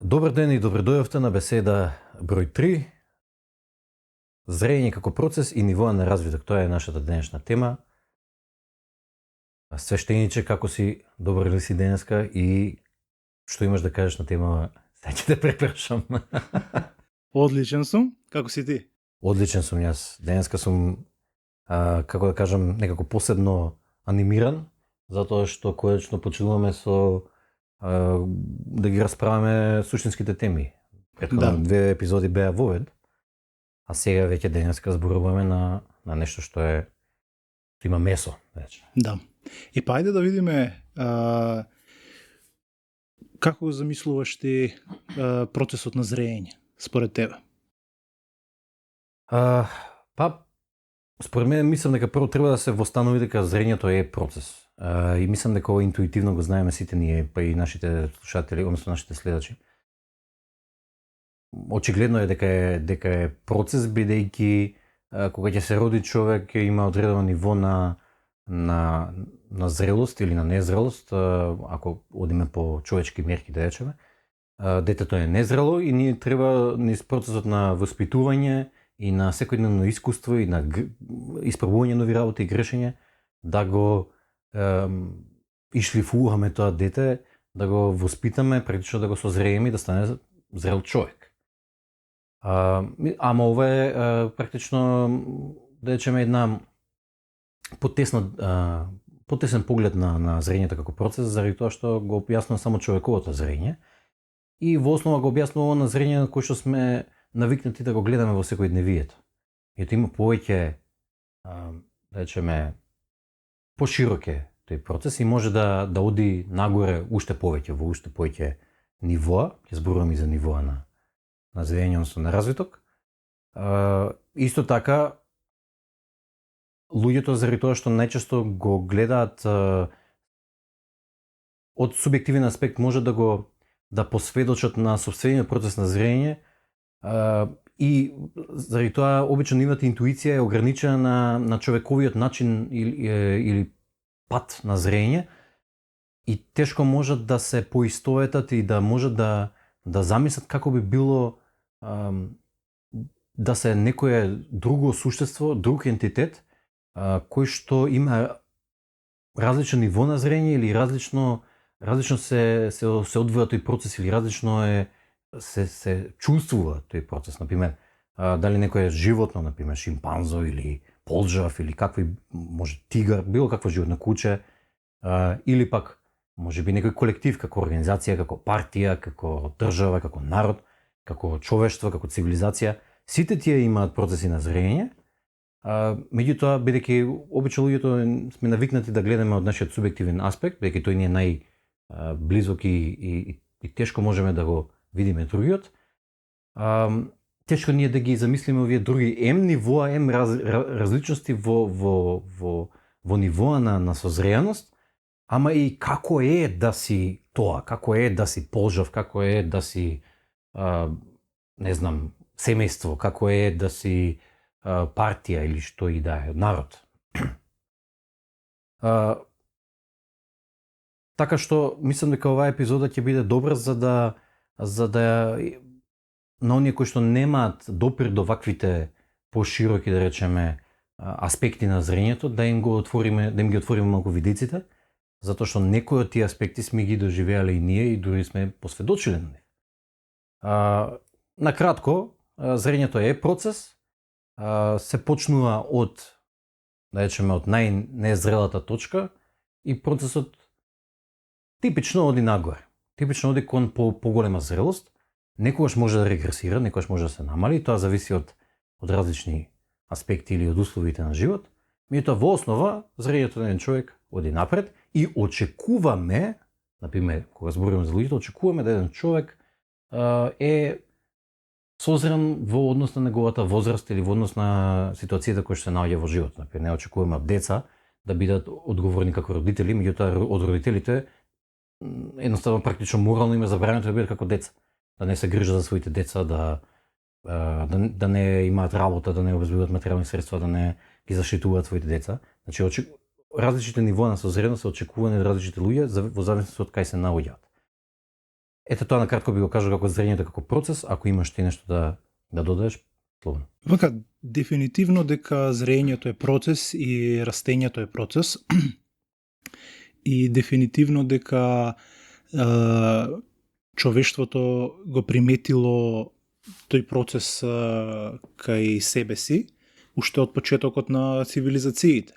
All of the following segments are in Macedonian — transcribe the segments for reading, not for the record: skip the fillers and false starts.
Добар ден и добредојавте на беседа број 3. Зрење како процес и нивоа на развиток. Тоа е нашата денешна тема. Свештениче, како си, добар ли си денеска и што имаш да кажеш на тема, сега ќе те препрашам. Одличен сум, како си ти? Одличен сум јас. Денеска сум, како да кажам, некако посебно анимиран, затоа што конечно почнуваме со да ги расправаме суштинските теми. Претходно две епизоди беа вовед, а сега веќе денеска зборуваме на нешто што има месо вече. Да. И па ајде да видиме како го замислуваш ти процесот на зрење според тебе? Па според мене мислам дека прво треба да се востанови дека зрењето е процес. И мислам дека ова интуитивно го знаеме сите ние, па и нашите слушатели, односно нашите следачи. Очигледно е дека е процес, бидејќи кога ќе се роди човек ќе има одредено ниво на зрелост или на незрелост, ако одиме по човечки мерки да речеме. Детето е незрело и ние треба низ процесот на воспитување и на секојдневно искуство и на испробување нови работи и грешење да го ишлифуваме тоа дете, да го воспитаме, практично да го созрееме и да стане зрел човек. Ама ова е практично, да речеме, една потесен поглед на зрењето како процес, заради тоа што го објаснува само човековото зрење и во основа го објаснува на зрење на кој што сме навикнати да го гледаме во секојдневието. Ето има повеќе, да речеме, поширок е тој процес и може да оди нагоре уште повеќе, во уште повеќе нивоа, ќе зборуваме и за нивоа на зрење, односно на развиток. Исто така, луѓето заради тоа што најчесто го гледаат од субјективен аспект, може да посведочат на сопствениот процес на зрење и заради тоа обично нивната интуиција е ограничена на човековиот начин или пат на зрење и тешко можат да се поистоветат и да можат да замислат како би било да се некое друго суштество, друг ентитет кој што има различно ниво на зрење или различно се одвива тој процес или различно се чувствува тој процес. Например, дали некое животно, например шимпанзо или полжав или какви, може тигар, било какво животно, куче, или пак може би некој колектив, како организација, како партија, како држава, како народ, како човештво, како цивилизација. Сите тие имаат процеси на зрење, меѓутоа, бидејќи обично луѓето сме навикнати да гледаме од нашиот субјективен аспект, бидејќи тој ни е најблизок и тешко можеме да го видиме другиот, тешко ние да ги замислиме овие други нивоа, различности во нивоа на созреаност, ама и како е да си тоа, како е да си полжав, како е да си не знам, семејство, како е да си партија или што и да е, народ. Така што мислам дека оваа епизода ќе биде добра за да на оние кои што немаат допир до ваквите пошироки, да речеме, аспекти на зрењето, да им ги отвориме малку видиците, затоа што некои од тие аспекти сме ги доживеале и ние и дури сме посведочиле на нив. Накратко, зрењето е процес, се почнува од, да речеме, од најнезрелата точка и процесот типично оди нагоре. Типично оди кон поголема зрелост. Некогаш може да регресира, некогаш може да се намали, тоа зависи од различни аспекти или од условите на живот. Меѓутоа во основа зрењето на еден човек оди напред и очекуваме, например, кога зборуваме за луѓето, очекуваме да еден човек е созран во однос на неговата возраст или во однос на ситуацијата која што се наоѓа во живот. Например, не очекуваме од деца да бидат одговорни како родители, меѓутоа од родителите едноставно практично морално им е забрането да бидат како деца, да не се грижат за своите деца, да не имаат работа, да не обезбедуваат материјални средства, да не ги заштитуваат своите деца. Значи различните нивоа на созреност се очекувани од различните луѓе во зависност од кај се наоѓаат. Ете тоа на кратко би го кажал како зрењето како процес, ако имаш ти нешто да додадеш, слободно. Вака, дефинитивно дека зрењето е процес и растењето е процес. И дефинитивно дека човештвото го приметило тој процес кај себе си, уште од почетокот на цивилизациите.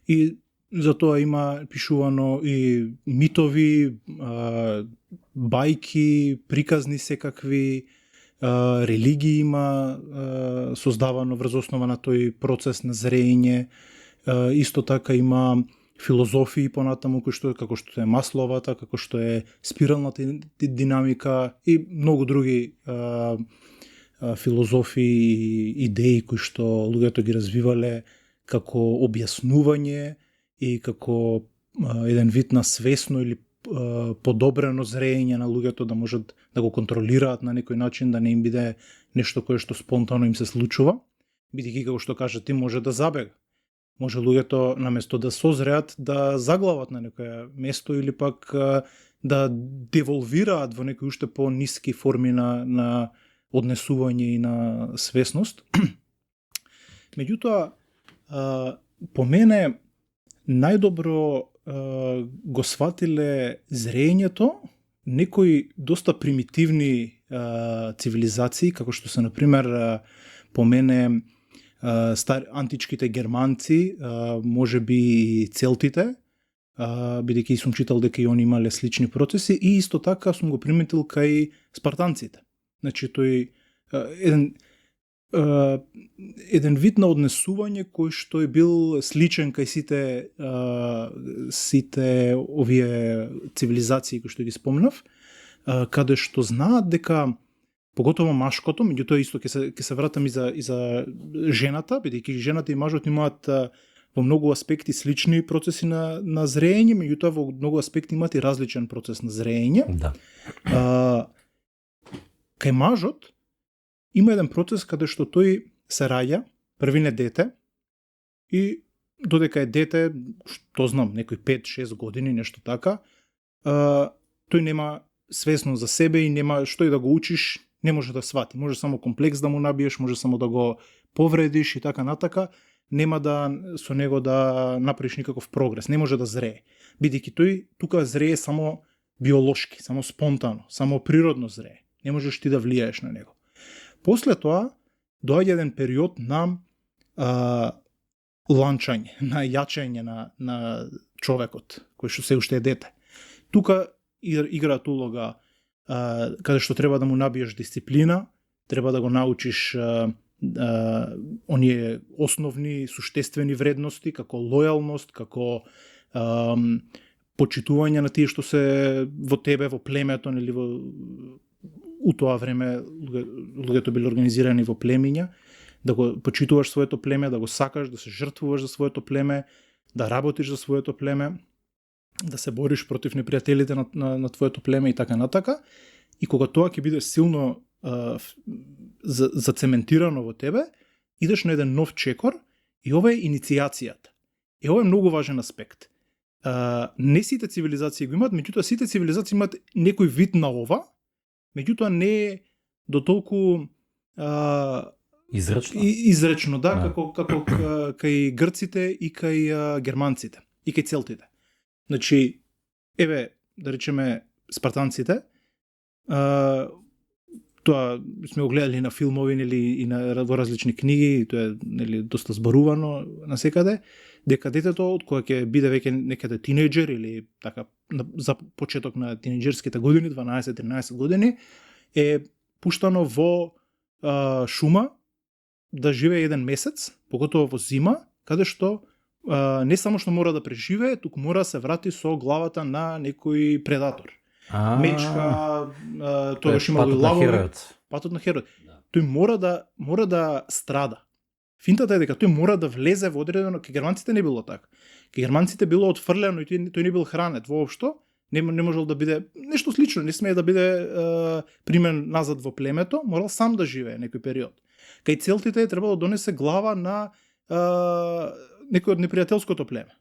И затоа има пишувано и митови, бајки, приказни секакви, религии има создавано врз основа на тој процес на зрење. Исто така има филозофии понатаму како што е Масловата, како што е спиралната динамика и многу други филозофии и идеи кои што луѓето ги развивале како објаснување и како еден вид на свесно или подобрено зрење на луѓето да можат да го контролираат на некој начин, да не им биде нешто кое што спонтано им се случува, бидејќи како што кажа ти може да забега. Може луѓето наместо да созреат да заглават на некое место или пак да деволвираат во некои уште по-ниски форми на однесување и на свесност. Меѓутоа, по мене најдобро го сватиле зрењето некои доста примитивни цивилизации, како што се, например, по мене античките германци, може би и целтите, бидејќи сум читал дека и они имале слични процеси, и исто така сум го приметил кај спартанците. Значи, тој еден вид на однесување кој што е бил сличен кај сите овие цивилизации кои што ги спомнав, каде што знаат дека поготово машкото, меѓутоа исто ќе се вратам и за жената, бидејќи жената и мажот имаат во многу аспекти слични процеси на зрење, меѓутоа во многу аспекти имаат и различен процес на зрење. Да. Кај мажот има еден процес каде што тој се раѓа, првине дете, и додека е дете, што знам, некои 5-6 години, нешто така, тој нема свесно за себе и нема што и да го учиш, не може да свати. Може само комплекс да му набиеш, може само да го повредиш и така натака, нема да со него да направиш никаков прогрес, не може да зрее. Бидејќи тој тука зрее само биолошки, само спонтано, само природно зрее. Не можеш ти да влијаеш на него. После тоа доаѓа еден период на ланчање, на јачање на човекот, кој што се уште е дете. Тука играат улога каде што треба да му набиеш дисциплина, треба да го научиш оние основни суштествени вредности, како лојалност, како почитување на тие што се во тебе, во племето, нели у тоа време луѓето биле организирани во племиња, да го почитуваш своето племе, да го сакаш, да се жртвуваш за своето племе, да работиш за своето племе, да се бориш против непријателите на твоето племе и така натака. И кога тоа ќе биде силно зацементирано во тебе, идеш на еден нов чекор и ова е инициацијата. И ова е многу важен аспект. Не сите цивилизации го имаат, меѓутоа сите цивилизации имаат некој вид на ова, меѓутоа не е до толку изречно, да, како кај грците и кај германците и кај целтите. Значи, еве, да речеме спартанците, тоа сме го гледали на филмови или и во различни книги, тоа е нели доста зборувано насекаде, дека детето од кога ќе биде веќе некаде тинејџер или така за почеток на тинејџерските години, 12-13 години, е пуштано во шума да живее еден месец, поготово во зима, каде што не само што мора да преживее, туку мора да се врати со главата на некој предатор. Мечка, тогаш имало и лавови. Патот на херојот. Тој мора да страда. Финтата е дека тој мора да влезе во одредено, кај германците не било така. Кај германците било отфрлено и тој не бил хранет воопшто, не можел да биде нешто слично, не смее да биде примен назад во племето, морал сам да живее некој период. Кај целтите е требало да донесе глава на некој од непријателското племе.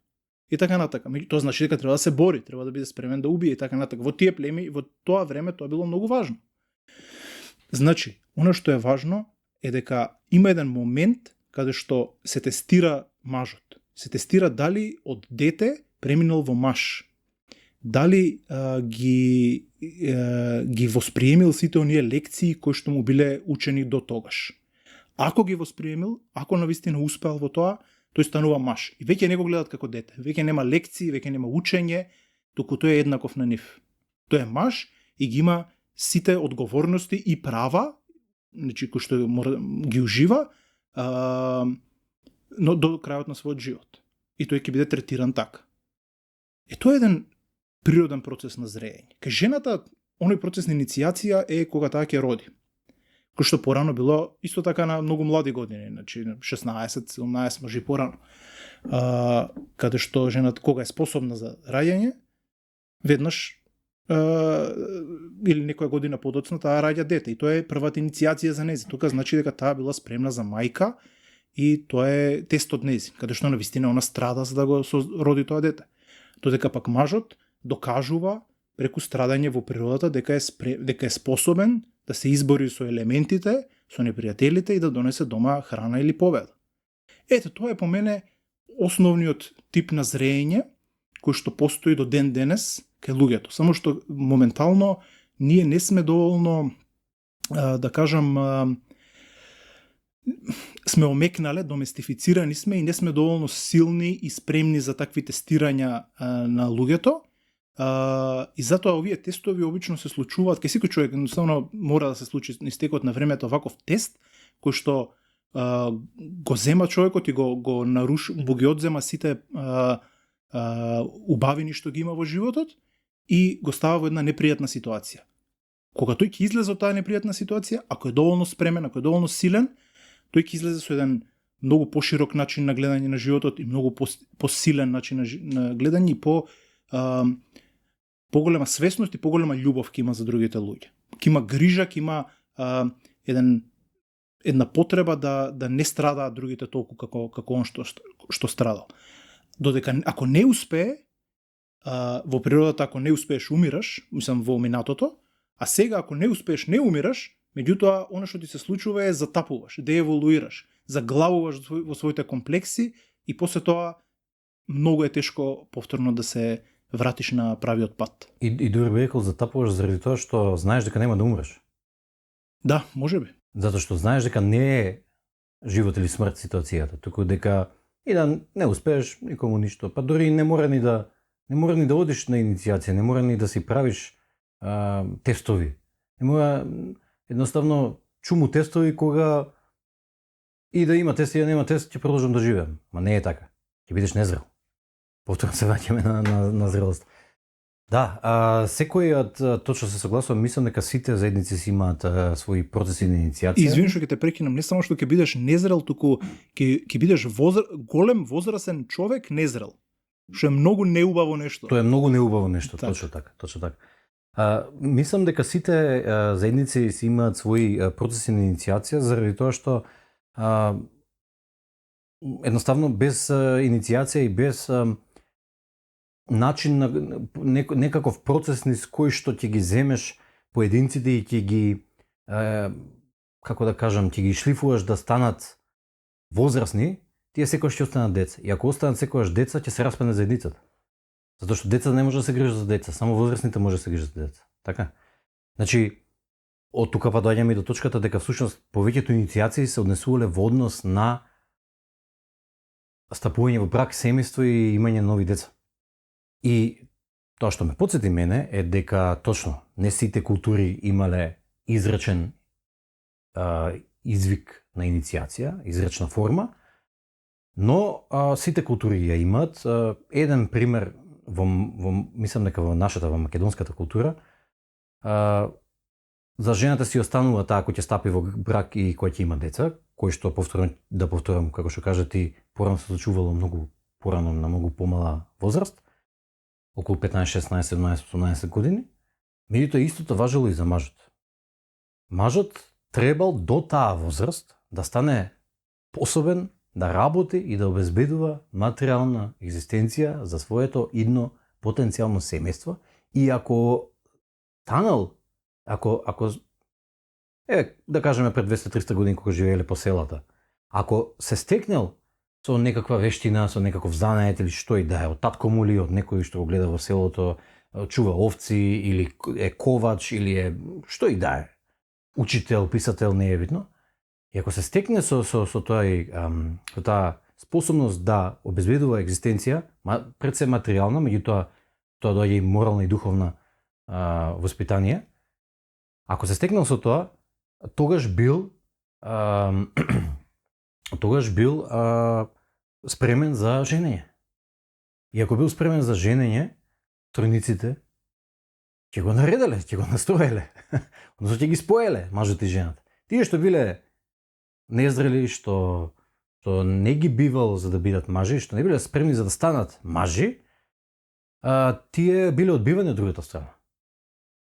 и така натака. Тоа значи дека треба да се бори, треба да биде спремен да убие и така натака. Во тие племени, во тоа време тоа било многу важно. Значи, она што е важно е дека има еден момент каде што се тестира мажот. Се тестира дали од дете преминал во маж. Дали ги восприемил сите оние лекции кои што му биле учени до тогаш. Ако ги восприемил, ако навистина успеал во тоа, тој станува маж. И веќе не го гледат како дете. Веќе нема лекции, веќе нема учење, туку тој е еднаков на нив. Тој е маж и ги има сите одговорности и права, значи кои што ги ужива, но до крајот на својот живот. И тој ќе биде третиран така. Тоа е еден природен процес на зреење. Кај жената, оној процес на иницијација е кога таа ќе роди. Кој што порано било исто така на многу млади години, значи 16, 17, може и порано. Каде што жената кога е способна за раѓање, веднаш или некоја година подоцна таа раѓа дете и тоа е првата иницијација за нејзин. Тука значи дека таа била спремна за мајка и тоа е тестот нејзин, каде што навистина она страда за да го роди тоа дете. Додека пак мажот докажува преку страдање во природата дека е способен да се избори со елементите, со непријателите и да донесе дома храна или победа. Ето, тоа е по мене основниот тип на зреење кој што постои до ден денес кај луѓето. Само што моментално ние не сме доволно, да кажам, сме омекнале, доместифицирани сме и не сме доволно силни и спремни за такви тестирања на луѓето. И затоа овие тестови обично се случуваат, кај секој човек едноставно мора да се случи на истекот на времето ваков тест, кој што го зема човекот и го ги одзема сите убавини што ги има во животот и го става во една непријатна ситуација. Кога тој ќе излезе од таа непријатна ситуација, ако е доволно спремен, ако е доволно силен, тој ќе излезе со еден многу поширок начин на гледање на животот и многу посилен начин на гледање и поголема свесност и поголема љубов ќе има за другите луѓе. Ќе има грижа, ќе има една потреба да не страдаат другите толку како он што страдал. Додека ако не успее, во природата ако не успееш умираш, мислам во минатото, а сега ако не успееш не умираш, меѓутоа она што ти се случува е затапуваш, дееволуираш, заглавуваш во своите комплекси и после тоа многу е тешко повторно да се вратиш на правиот пат. И дури би рекол затапуваш заради тоа што знаеш дека нема да умреш. Да, можеби. Затоа што знаеш дека не е живот или смрт ситуацијата, туку дека и да не успееш никому ништо, па дури не мора ни да одиш на иницијација, не мора ни да си правиш тестови. Не мора едноставно чуму тестови кога и да има тест и да нема тест, ќе продолжам да живеам. Ма не е така. Ќе бидеш незрел. Повторно се враќаме на зрелост. Да, секојот, точно се согласувам, мислам дека сите заедници си имаат своји процеси на иницијација. Извини што ќе те прекинам, не само што ќе бидеш незрел, туку ќе бидеш голем возрасен човек незрел. Што е многу неубаво нешто. Тоа е многу неубаво нешто, так. точно така. Мислам дека сите заедници си имаат своји процеси на иницијација заради тоа што едноставно без иницијација и без начин на некаков процес низ кој што ќе ги земеш поединците и ќе ги како да кажам, ќе ги шлифуваш да станат возрастни, тие секогаш ќе останат деца. И ако останат секогаш деца, ќе се распадне заедницата. Затоа што деца не може да се грижат за деца, само возрастните може да се грижат за деца. Така? Значи, од тука па доаѓаме и до точката дека всушност повеќето иницијации се однесувале во однос на стапување во брак, семејство и имање нови деца. И тоа што ме потсети мене е дека точно не сите култури имале изречен извик на иницијација, изречна форма, но сите култури ја имаат. Еден пример мислам дека во нашата, во македонската култура, за жената си останува таа кој ќе стапи во брак и кој ќе има деца, кој што повторам, како што кажа ти, порано се случувало многу порано на многу помала возраст, околу 15, 16, 17, 18 години. Меѓутоа истото важело и за мажот. Мажот требал до таа возраст да стане способен да работи и да обезбедува материјална екзистенција за своето идно потенцијално семејство и ако станал, ако да кажеме пред 200-300 години кога живееле по селата, ако се стекнал со некаква вештина, со некаков занает или што и да е, од татко му или од некој што го гледа во селото, чува овци или е ковач или е што и да е, учител, писател, не е битно. И ако се стекне со таа способност да обезбедува екзистенција, пред се материјална, меѓутоа тоа доаѓа и морална и духовна воспитание. Ако се стекнал со тоа, тогаш бил спремен за женење. И ако бил спремен за женење, тројниците ќе го наределе, ќе го настроеле, односно ќе ги споеле мажот и жената. Тие што биле незрели, што не ги бивал за да бидат мажи, што не биле спремни за да станат мажи, тие биле одбивани од другата страна.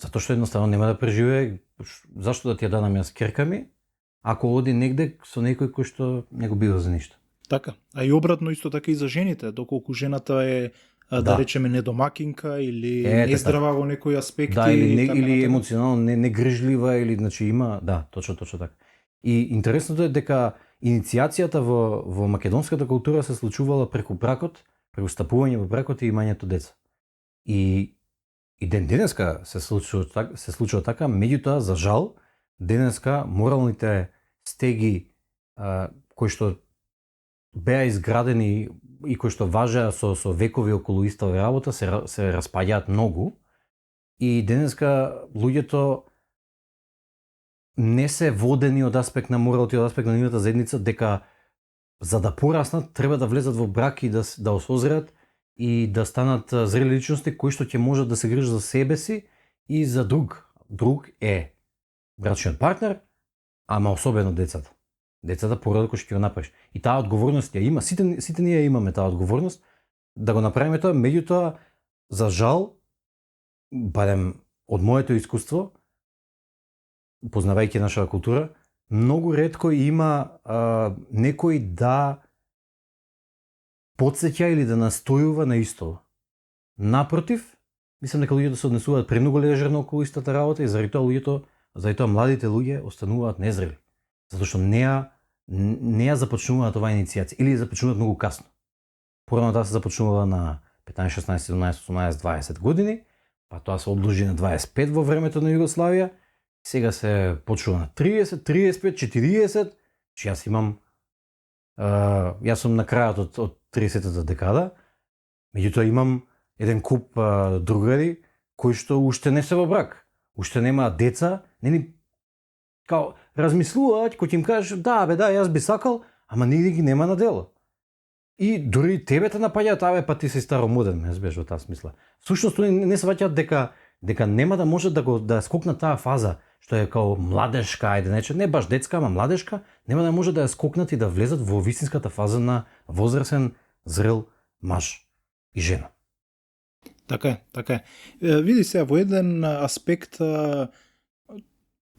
Затоа што едноставно нема да преживее, зашто да ти ја дадам јас керка ми, ако оди негде со некој кој што не го бива за ништо. Така. А и обратно исто така и за жените, доколку жената е да речеме недомакинка или нездрава во некои аспекти, да, или емоционално негрижлива или значи има, да, точно така. И интересното е дека инициацијата во македонската култура се случувала преку бракот, преку стапување во бракот и имањето деца. И ден денеска се случува така, меѓутоа за жал денеска моралните стеги кои што беа изградени и кои што важеа со векови околу иста работа се распаѓаат многу и денеска луѓето не се водени од аспект на моралот и од аспект на нивната заедница дека за да пораснат треба да влезат во брак и да осозреат и да станат зрели личности кои што ќе можат да се грижат за себе си и за друг. Друг е брачниот партнер, ама особено децата. Децата порода кој ќе го направиш. И таа одговорност ја има, сите ние имаме таа одговорност да го направиме тоа, меѓутоа за жал, барем од моето искуство, познавајќи нашата култура, многу ретко има некој да потсеќа или да настојува на исто. Напротив, мислам дека луѓето се однесуваат премногу лежерно околу истата работа и заради тоа младите луѓе остануваат незрели. Затоа што не ја започнуваат оваа иницијација или ја започнуваат многу касно. Порано таа се започнувала на 15, 16, 17, 18, 20 години, па тоа се одложи на 25 во времето на Југославија, сега се почува на 30, 35, 40, че јас имам јас сум на крајот од 30-та декада, меѓутоа имам еден куп другари кои што уште не се во брак, уште немаат деца, као размислуваат, кој ќе им кажеш да, јас би сакал, ама нигде ги нема на дело. И дури тебе те напаѓаат, па ти си старомоден, јас беш во таа смисла. Всушност не сваќаат дека нема да може да скокнат таа фаза што е као младешка, не баш детска, ама младешка, нема да може да ја скокнат и да влезат во вистинската фаза на возрасен, зрел маж и жена. Така е. Види се, во еден аспект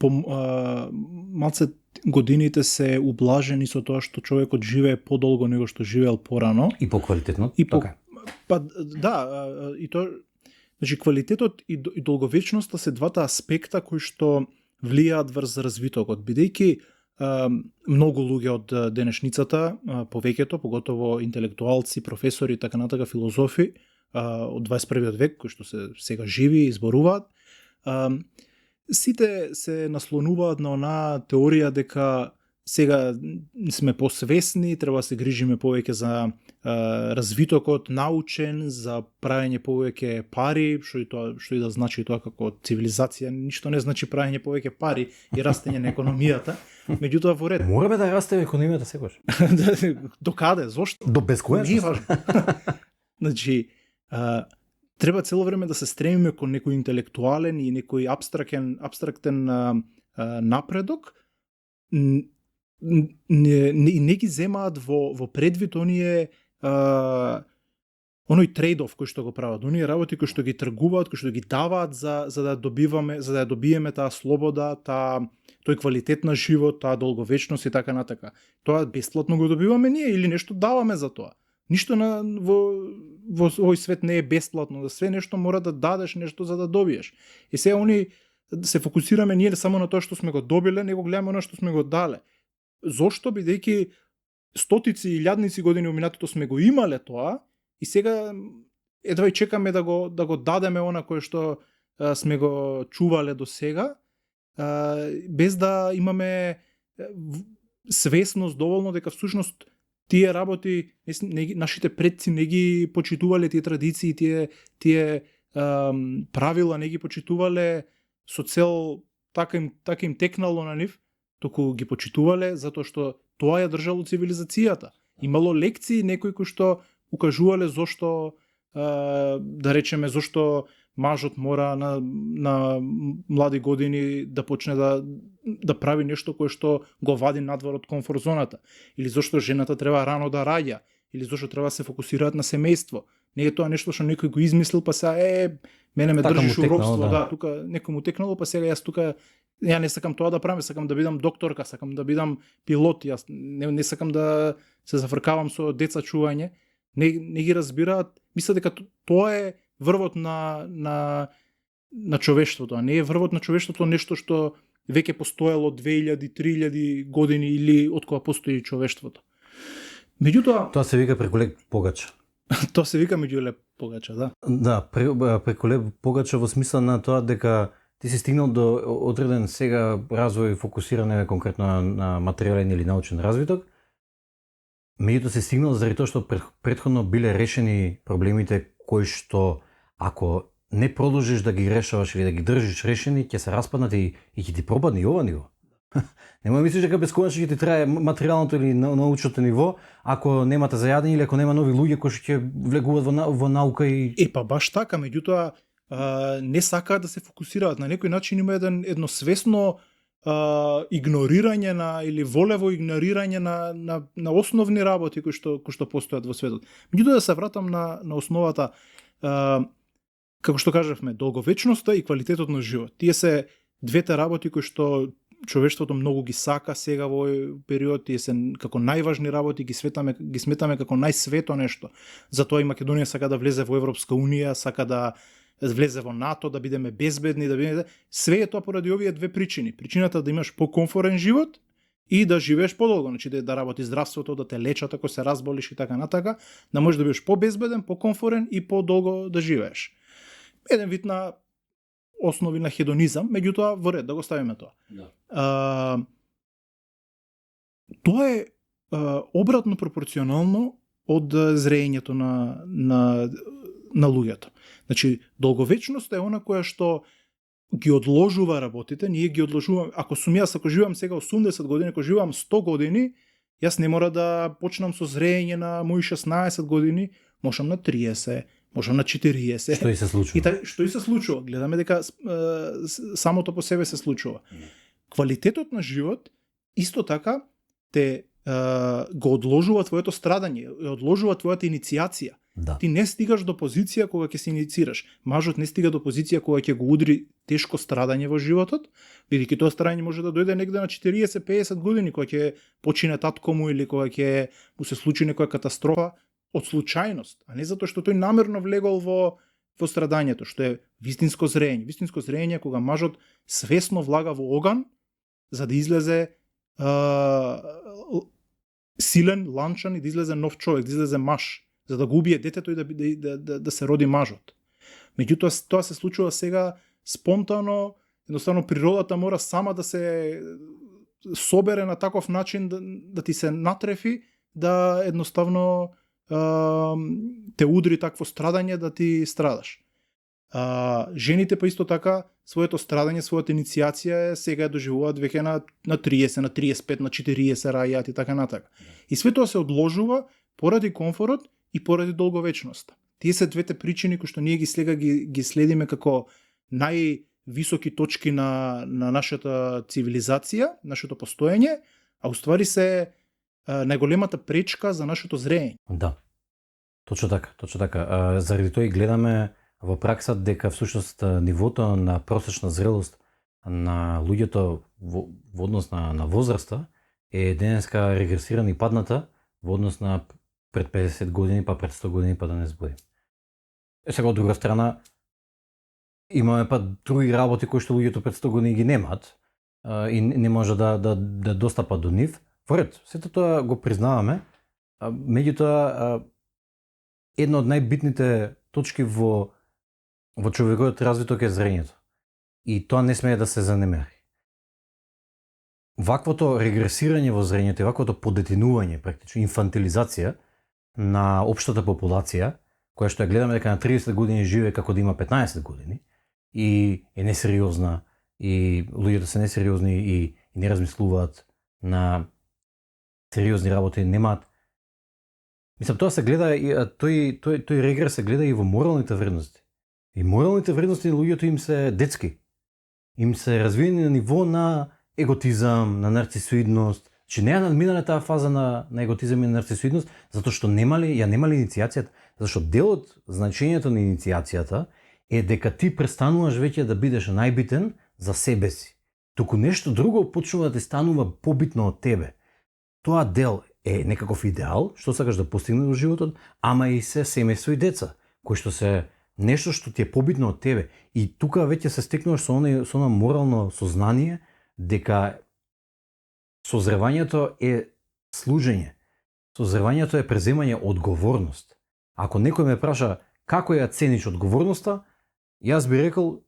малце годините се ублажени со тоа што човекот живее подолго него што живеел порано. И поквалитетно, така. Па да, и тоа, значи квалитетот и долговечноста се двата аспекта кои што влијаат врз развитокот, бидејќи многу луѓе од денешницата, повеќето, поготово интелектуалци, професори и така натака, филозофи од 21 век, кои што се сега живи и зборуваат, сите се наслонуваат на онаа теорија дека сега сме посвесни, треба да се грижиме повеќе за развитокот научен, за правење повеќе пари, што и да значи тоа како цивилизација, ништо не значи правење повеќе пари и растење на економијата, меѓутоа во ред. Мораме да растеме економијата секогаш. До каде? Зошто? До бесконечност. Значи, треба цело време да се стремиме кон некој интелектуален и некој абстрактен напредок, не ги земаат во предвид оние оној трейд-оф кој што го прават, оние работи кои што ги тргуваат, кои што ги даваат за да добиеме таа слобода, тој квалитет на живот, таа долговечност и така натака. Тоа бесплатно го добиваме ние или нешто даваме за тоа. Ништо во овој свет не е бесплатно, да све нешто мора да дадеш нешто за да добиеш. И сега они се фокусираме ние само на тоа што сме го добиле, него гледаме она што сме го дале. Зошто? Бидејќи стотици и илјадници години во минатото сме го имале тоа и сега едва и чекаме да го дадеме она кое што сме го чувале до сега, без да имаме свесност доволно дека всушност тие работи нашите предци не ги почитувале, тие традиции, тие правила не ги почитувале со цел така им текнало на нив, туку ги почитувале затоа што тоа ја држало цивилизацијата. Имало лекции некои кои што укажувале зошто да речеме зошто мажот мора на млади години да почне да прави нешто кое што го вади надвор од комфорт зоната, или зошто жената треба рано да раѓа, или зошто треба да се фокусираат на семејство. Не е тоа нешто што некој го измислил, па сега мене ме така држиш у робство, да, тука некој му текнало, па сега ја не сакам тоа да правам, сакам да бидам докторка, сакам да бидам пилот, јас не сакам да се зафркавам со деца чување. Не ги разбираат, мислат дека тоа е врвот на човештвото, а не е врвот на човештвото нешто што веќе постоело 2000-3000 години или од кога постои човештвото. Меѓутоа, тоа се вика преку лек погача. Тоа се вика меѓу леп погача, да. Да, преку леп погача во смисла на тоа дека ти си стигнал до одреден сега развој фокусиране конкретно на материјален или научен развиток. Меѓутоа се стигнал заради тоа што претходно биле решени проблемите кои што ако не продолжиш да ги решаваш или да ги држиш решени, ќе се распаднат и ќе ти пропадне и ова ниво. Немој мислиш дека бесконечно ќе ти трае материјалното или научното ниво, ако немате зајадени или ако нема нови луѓе кои што ќе влегуваат во наука и па баш така, меѓутоа не сакаат да се фокусираат, на некој начин има едно свесно игнорирање или волево игнорирање на основни работи кои што постојат во светот. Меѓутоа да се вратам на основата, како што кажавме, долговечноста и квалитетот на живот. Тие се двете работи кои што човештвото многу ги сака сега во овој период, тие се како најважни работи, ги сметаме како најсвето нешто. Затоа и Македонија сака да влезе во Европска унија, сака да влезе во НАТО, да бидеме безбедни, све е тоа поради овие две причини. Причината да имаш покомфорен живот и да живееш подолго, значи да работи здравството, да те лечат ако се разболиш и така натака, да можеш да бидеш побезбеден, покомфорен и подолго да живееш. Еден вид на основи на хедонизам, меѓутоа во ред да го ставиме тоа. Да. Тоа е обратно пропорционално од зреењето на луѓето. Значи, долговечноста е она која што ги одложува работите, ние ги одложуваме. Ако живеам сега 80 години, ако живеам 100 години, јас не мора да почнам со зреење на мои 16 години, можам на 30, можам на 40. Што и се случува. Што и се случува. Гледаме дека самото по себе се случува. Квалитетот на живот исто така те го одложува твоето страдање, одложува твојата инициација. Да. Ти не стигаш до позиција кога ќе се иницираш. Мажот не стига до позиција кога ќе го удри тешко страдање во животот, бидејќи тоа страдање може да дојде негде на 40-50 години, кога ќе почине татко му или кога ќе му се случи некоја катастрофа од случајност, а не затоа што тој намерно влегол во страдањето, што е вистинско зреење. Вистинско зреење кога мажот свесно влага во оган за да излезе силен, ланчан и да излезе нов човек, да излезе маж, за да го убие детето и да се роди мажот. Меѓутоа тоа се случува сега спонтано, едноставно природата мора сама да се собере на таков начин да ти се натрефи, да едноставно те удри такво страдање да ти страдаш. Жените па исто така своето страдање, својата инициација сега доживуваат веќе на 30, на 35, на 40 раѓаат и така натака. И све тоа се одложува поради комфорот и поради долговечноста. Тие се двете причини кои што ние ги следиме како највисоки точки на нашата цивилизација, нашето постоење, а уствари се најголемата пречка за нашето зреење. Да. Точно така. Заради тоа и гледаме во пракса дека всушност нивото на просечна зрелост на луѓето во однос на возраста е денеска регресирана и падната во однос на пред 50 години, па пред 100 години, па да не зборим. Сега од друга страна имаме па други работи кои што луѓето пред 100 години ги немаат и не може да достапат до нив. Поред, сето тоа го признаваме, меѓутоа една од најбитните точки во човековиот развиток е зрењето. И тоа не смее да се занемери. Ваквото регресирање во зрењето и ваквото подетинување, практично инфантилизација на општата популација, која што ја гледаме дека на 30 години живее како да има 15 години и е несериозна и луѓето се несериозни и не размислуваат на сериозни работи, немаат. Мислам, тоа се гледа и тој регрес се гледа и во моралните вредности. И моралните вредности на луѓето им се детски. Им се развиени на ниво на еготизам, на нарцисоидност. Че не ја надминале таа фаза на еготизам и нарцисоидност, затоа што немали иницијацијата. Зашто дел од значењето на иницијацијата е дека ти престануваш веќе да бидеш најбитен за себе си. Туку нешто друго почнува да ти станува побитно од тебе. Тоа дел е некаков идеал, што сакаш да постигнеш во животот, ама и се семејство и деца, кои што се нешто што ти е побитно од тебе. И тука веќе се стекнуваш со оно морално сознание дека созревањето е служење. Созревањето е преземање одговорност. Ако некој ме праша како ја цениш одговорноста, јас би рекол,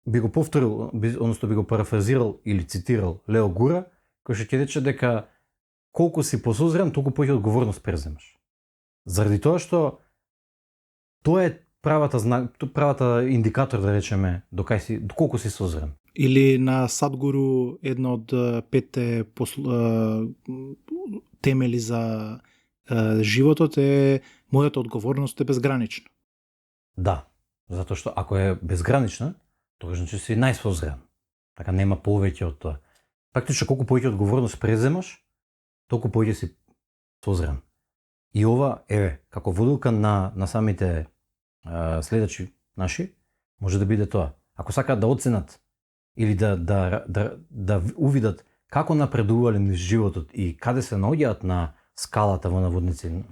би го повторил, односно би го парафразирал или цитирал Лео Гура, кој што ќе рече дека колку си посозрен, толку повеќе одговорност преземаш. Заради тоа што тоа е правата индикатор, да речеме, доколку си созрен. Или на Садгуру едно од 5 темели за животот е мојата одговорност е безгранична. Да, затоа што ако е безгранична, тогаш значи си најсозрен. Така нема повеќе од тоа. Практично колку повеќе одговорност преземаш, толку повеќе си созрен. И ова како водилка на самите следачи наши може да биде тоа. Ако сакаат да оценат или да увидат како напредувале низ животот и каде се наоѓаат на скалата во наводници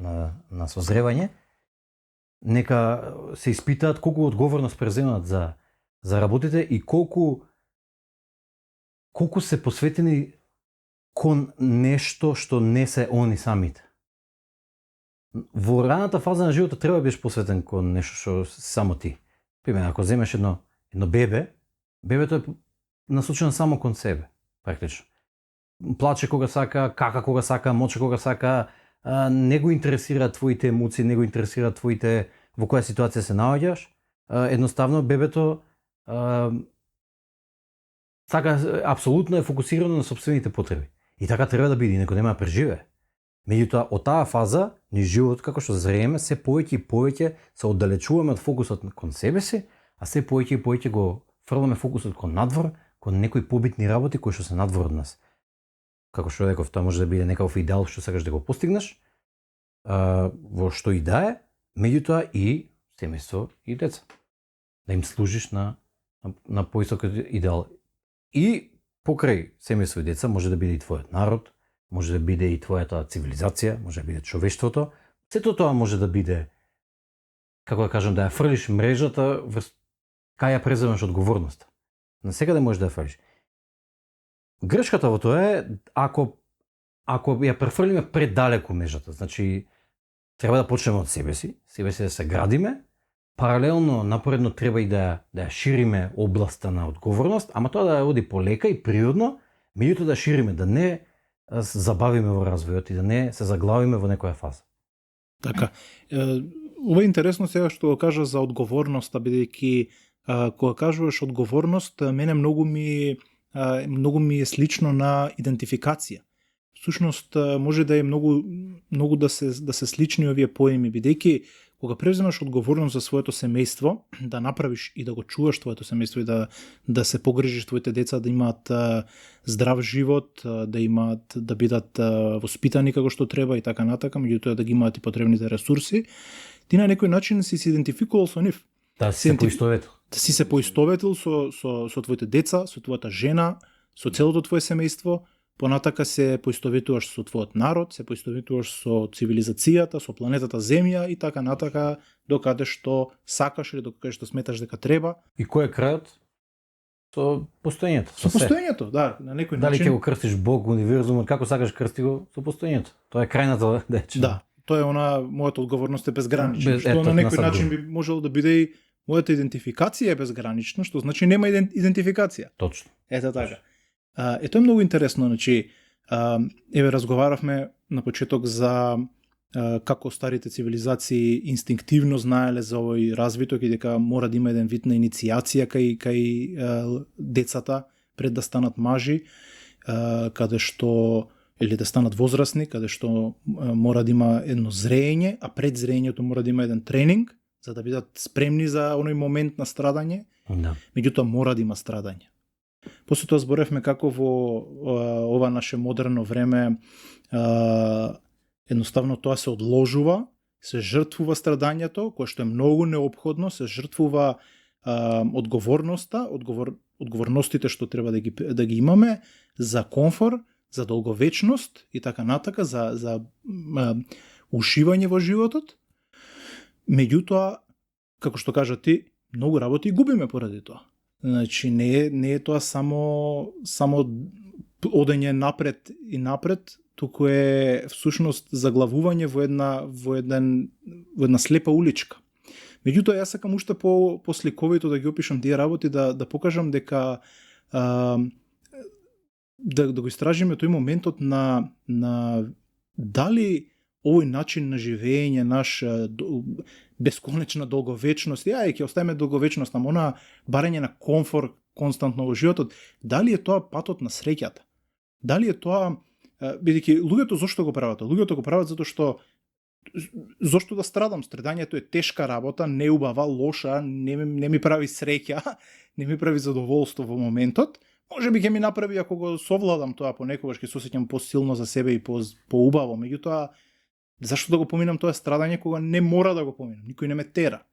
на созревање, нека се испитаат колку одговорност преземаат за работите и колку се посветени кон нешто што не се они самите. Во раната фаза на животот треба да бидеш посветен кон нешто што само ти. Пример, ако земеш едно бебе, бебето е насочено само кон себе, практично. Плаче кога сака, кака кога сака, моче кога сака, не го интересира твоите емоции, не го интересира твоите во која ситуација се наоѓаш. Едноставно бебето апсолутно е фокусирано на сопствените потреби. И така треба да биде, некој нема да преживее. Меѓутоа, од таа фаза, низ живот, како што зрееме, се повеќе и повеќе се оддалечуваме од фокусот кон себе си, а се повеќе и повеќе го фрламе фокусот кон надвор, кон некои побитни работи кои што се надвор од нас. Како што реков, тоа може да биде некаков идеал што сакаш да го постигнеш, во што и да е, меѓутоа и семејство и деца. Да им служиш на поисокот идеал. И покрај семејство и деца може да биде и твојот народ, може да биде и твојата цивилизација, може да биде човештвото. Сето тоа може да биде, како да кажам, да ја фрлиш мрежата, кај ја преземаш одговорноста. Насекаде можеш да ја фрлиш. Грешката во тоа е, ако ја префрлиме предалеку мрежата, значи треба да почнеме од себе си да се градиме, паралелно напоредно треба и да ја шириме областа на одговорност, ама тоа да ја оди полека и природно, меѓутоа да шириме, да не забавиме во развојот и да не се заглавиме во некоја фаза. Така. Ова е интересно сега што го кажа за одговорноста, бидејќи кога кажуваш одговорност, мене многу ми е слично на идентификација. Всушност може да е многу да се слични овие поеми, бидејќи кога превземаш одговорност за своето семејство, да направиш и да го чуваш твоето семејство и да се погрижиш твоите деца да имаат здрав живот, да бидат воспитани како што треба и така натака, меѓутоа да ги имаат и потребните ресурси, ти на некој начин си се идентификувал со нив. Да, се поистоветил. Си се поистоветил со твоите деца, со твојата жена, со целото твое семејство, понатака се поистоветуваш со твојот народ, се поистоветуваш со цивилизацијата, со планетата Земја и така натака, докаде што сакаш или докаде што сметаш дека треба. И кој е крајот? Со постоењето. Со постоењето, да, на некој Дали начин. ќе го крстиш Бог, универзумот, како сакаш крсти го со постоењето. Тоа е крајната дечина. Да, тоа е мојата одговорност е безгранична, што ето, на некој насад начин го. би можело да биде и мојата идентификација е безгранична, што значи нема идентификација. Точно. Ето така. Тоа е многу интересно, значи, еве разговаравме на почеток за како старите цивилизации инстинктивно знаеле за овој развиток и дека мора да има еден вид на инициација кај децата пред да станат мажи, каде што или да станат возрастни, каде што мора да има едно зреење, а пред зреењето мора да има еден тренинг за да бидат спремни за оној момент на страдање. Да. Меѓутоа мора да има страдање. После тоа зборевме како во ова наше модерно време едноставно тоа се одложува, се жртвува страдањето, кое што е многу неопходно, се жртвува одговорноста, одговорностите што треба да ги имаме за комфор, за долговечност и така натака, за ушивање во животот. Меѓутоа, како што кажа ти, многу работи губиме поради тоа. Значи не е тоа само одење напред и напред, туку е всушност заглавување во една слепа уличка. Меѓутоа јас сакам уште посликовито да ги опишам тие работи, да покажам дека да го истражиме тој моментот на дали овој начин на живење наш бесконечна долговечност, ќе оставиме долговечност, ама она барање на комфор константно во животот, дали е тоа патот на среќата? Дали е тоа, бидејќи луѓето зошто го прават? Луѓето го прават затоа што зошто да страдам? Страдањето е тешка работа, неубава, лоша, не ми прави среќа, не ми прави задоволство во моментот. Може би ќе ми направи ако го совладам тоа понекогаш, ќе се осеќам посилно за себе и поубаво, меѓутоа зашто да го поминам тоа страдање кога не мора да го поминам, никој не ме тера.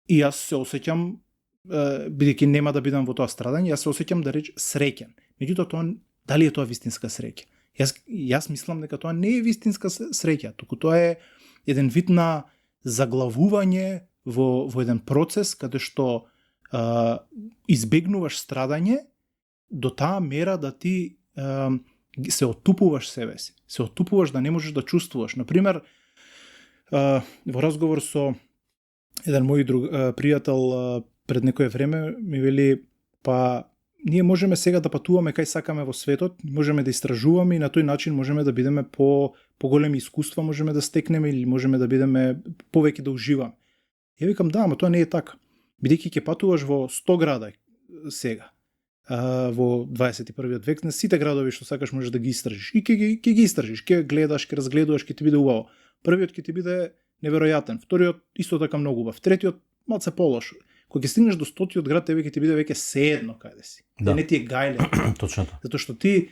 И јас се осеќам, бидејќи нема да бидам во тоа страдање, јас се осеќам да реч среќен. Меѓутоа тоа дали е тоа вистинска среќа? Јас мислам дека тоа не е вистинска среќа, туку тоа е еден вид на заглавување во еден процес каде што избегнуваш страдање до таа мера да ти се оттупуваш себе си. Се оттупуваш да не можеш да чувствуваш. Например, во разговор со еден мој пријател пред некое време ми вели, па ние можеме сега да патуваме кај сакаме во светот, можеме да истражуваме и на тој начин можеме да бидеме поголеми искуства, можеме да стекнеме или можеме да бидеме повеќе да уживаме. Ја викам да, ама тоа не е така. Бидејќи ќе патуваш во 100 града сега, во 21. век, на сите градови што сакаш можеш да ги истражиш. И ќе ги истражиш, ќе гледаш, ќе разгледуваш, ќе ти биде убаво. Првиот ќе ти биде неверојатен, вториот исто така многу убав, третиот малце полош. Кога ќе стигнеш до 100-тиот град, тебе ќе ти биде веќе сеедно каде си. Да. Не ти е гајле. Точно тоа. Затоа што ти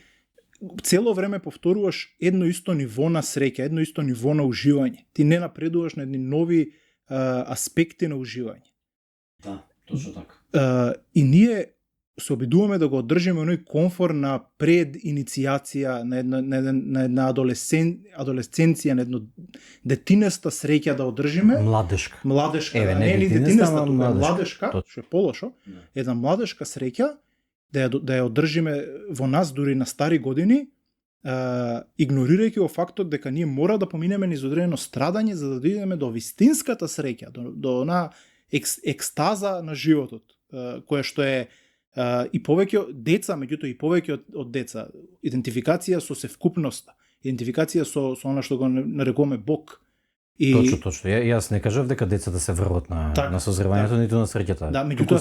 цело време повторуваш едно исто ниво на среќа, едно исто ниво на уживање. Ти не напредуваш на едни нови аспекти на уживање. Да, точно така. И ние се обидуваме да го одржиме оној комфор на прединицијација, на една адолесценција, на едно детинеста среќа да одржиме. Младешка. Младешка, не ни детинеста, тука младешка. младешка, што е полошо. Една младешка среќа да ја одржиме во нас дури на стари години, игнорирајќи го фактот дека ние мора да поминеме низ одредено страдање за да дојдеме до вистинската среќа, до она екстаза на животот, која што е и повеќе деца, меѓутоа и повеќе од деца, идентификација со севкупноста, идентификација со она што го нарекуваме Бог. И Точно. Јас не кажав дека децата се врват на созревањето, ниту на среќата. Да, меѓутоа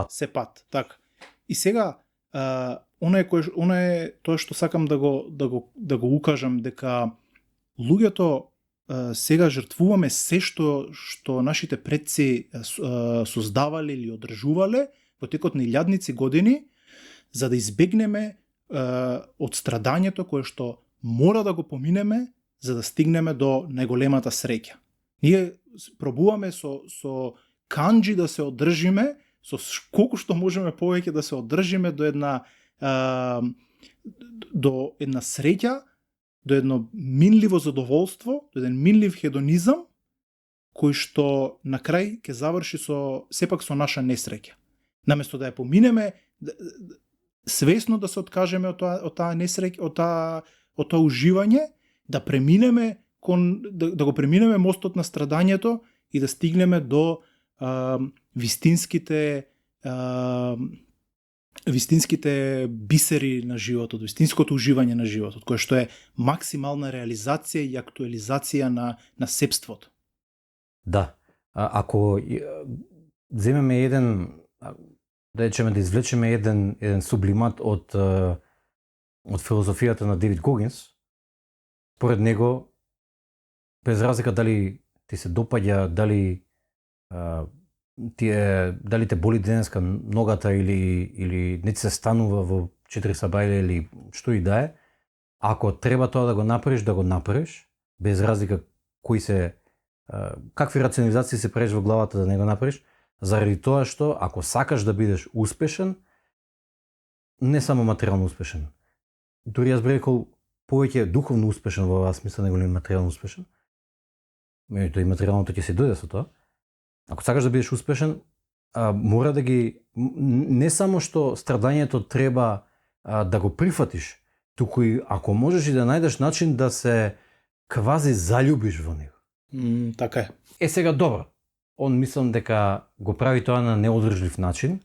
се пат. Така. И сега она е тоа што сакам да го укажам, дека луѓето сега жртвуваме се што нашите предци создавале или одржувале во текот на илјадници години, за да избегнеме од страдањето кое што мора да го поминеме за да стигнеме до најголемата среќа. Ние пробуваме со канџи да се одржиме, со колку што можеме повеќе да се одржиме до една среќа, до едно минливо задоволство, до еден минлив хедонизам, кој што на крај ќе заврши сепак со наша несреќа. Наместо да ја поминеме, свесно да се откажеме од таа несреќа, од тоа уживање, да преминеме да го преминеме мостот на страдањето и да стигнеме до вистинските бисери на животот, вистинското уживање на животот, кое што е максимална реализација и актуализација на себството. Да. Ако земеме да извлечеме еден сублимат од филозофијата на Дейвид Когинс, според него, без разлика дали ти се допаѓа, дали те боли денеска ногата или не ти се станува во 4 сабајле или што и да е, ако треба тоа да го направиш, без разлика какви рационализации се правиш во главата да не го направиш, заради тоа што ако сакаш да бидеш успешен, не само материјално успешен, дури јас би рекол повеќе духовно успешен во оваа смисла него ли материјално успешен, меѓутоа и материјалното ќе се дојде со тоа. Ако сакаш да бидеш успешен, мора да ги не само што страдањето треба да го прифатиш, туку и ако можеш и да најдеш начин да се квази заљубиш во него. Така е. Сега добро. Он мислам дека го прави тоа на неодржлив начин,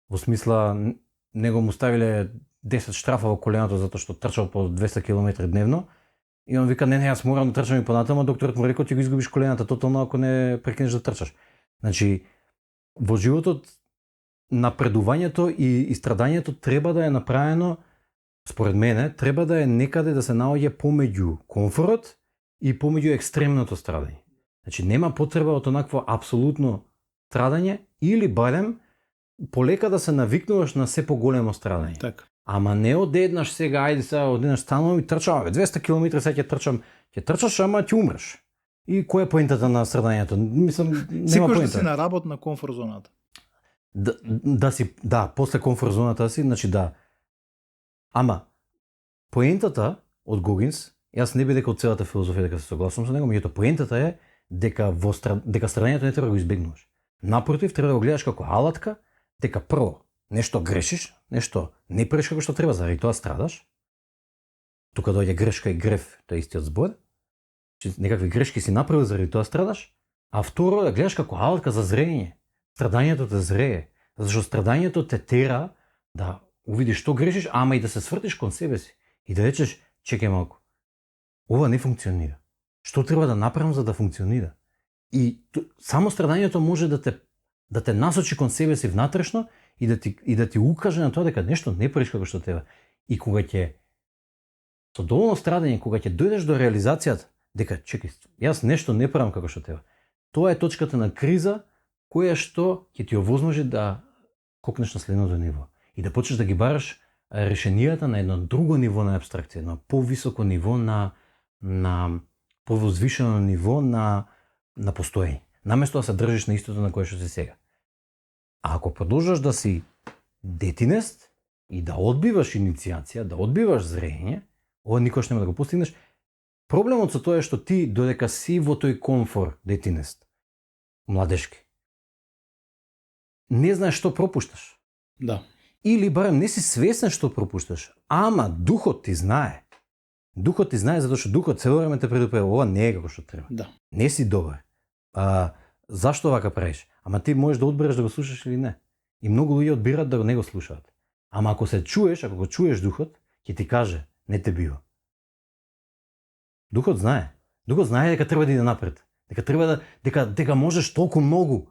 во смисла него му ставиле 10 штрафа во коленото затоа што трчал по 200 км дневно. И он вика, не, јас морам да трчам и понатаму, докторот му рекол, ќе го изгубиш колената тотално ако не прекинеш да трчаш. Значи, во животот напредувањето и страдањето треба да е направено, според мене, треба да е некаде да се наоѓа помеѓу комфорот и помеѓу екстремното страдање. Значи, нема потреба од онакво апсолутно страдање или барем полека да се навикнуваш на се поголемо страдање. Така. Ама не одеднаш сега, ајде сега одеднаш станувам и трчам, 200 км сега ќе трчаш, ама ќе умреш. И која е поентата на страдањето? Мислам, нема поента. Да си на работ на комфорт зоната. После комфорт зоната си, значи да. Ама поентата од Гогинс, јас не би дека од целата филозофија дека се согласувам со него, меѓутоа поентата е дека страдањето не треба да го избегнуваш. Напротив, треба да го гледаш како алатка, дека прво нешто грешиш, нешто не правиш како што треба, заради тоа страдаш. Тука доаѓа грешка и грев, тоа е истиот збор. Некакви грешки си направил, заради тоа страдаш. А второ, да гледаш како алатка за зрење. Страдањето те зрее, зашто страдањето те тера да увидиш што грешиш, ама и да се свртиш кон себе си и да речеш, чекај малку. Ова не функционира. Што треба да направам за да функционира? И само страдањето може да те насочи кон себе си внатрешно и да ти укаже на тоа дека нешто не правиш како што треба. И кога ќе со доволно страдање, кога ќе дојдеш до реализацијата дека чекај, јас нешто не правам како што треба. Тоа е точката на криза која што ќе ти овозможи да кокнеш на следното ниво и да почнеш да ги бараш решенијата на едно друго ниво на апстракција, на повисоко ниво на повозвишено ниво на постоење. Наместо да се држиш на истото на кое што си сега. А ако продолжаш да си детинест и да одбиваш иницијација, да одбиваш зрење, ова никош нема да го постигнеш. Проблемот со тоа е што ти додека си во тој комфор детинест, младешки, не знаеш што пропушташ. Да. Или барем не си свесен што пропушташ, ама духот ти знае. Духот ти знае затоа што духот цело време те предупредува, ова не е како што треба. Да. Не си добар. Зашто вака правиш? Ама ти можеш да одбереш да го слушаш или не. И многу луѓе одбираат да не го слушаат. Ама ако го чуеш духот, ќе ти каже, не те бива. Духот знае. Духот знае дека треба да иде напред. Дека треба дека можеш толку многу.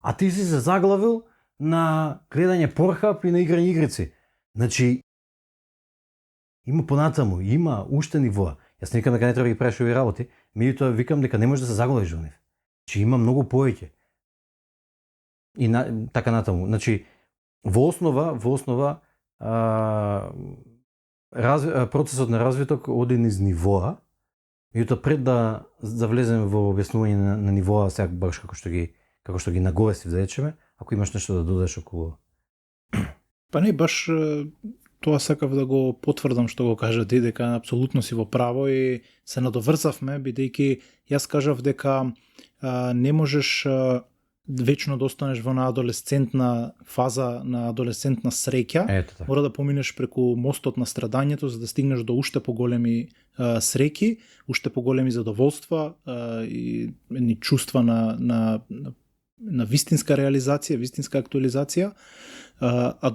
А ти си се заглавил на гледање порхап и на играње игрици. Значи, има понатаму, има уште нивоа. Јас не викам дека не треба да ги правиш овие работи, меѓутоа викам дека не можеш да се заглавиш во нив. Че има многу повеќе. И така натаму. Значи, во основа процесот на развиток оди низ нивоа, Меѓутоа пред да влеземе во објаснување на нивоа сега баш како што ги наговестив да речеме, ако имаш нешто да додадеш околу. Па не, баш тоа сакав да го потврдам што го кажа ти, дека апсолутно си во право и се надоврзавме, бидејќи јас кажав дека не можеш вечно да останеш во на адолесцентна фаза, на адолесцентна среќа. Ето така. Мора да поминеш преку мостот на страдањето за да стигнеш до уште поголеми среќи, уште поголеми задоволства и едни чувства на вистинска реализација, вистинска актуализација. А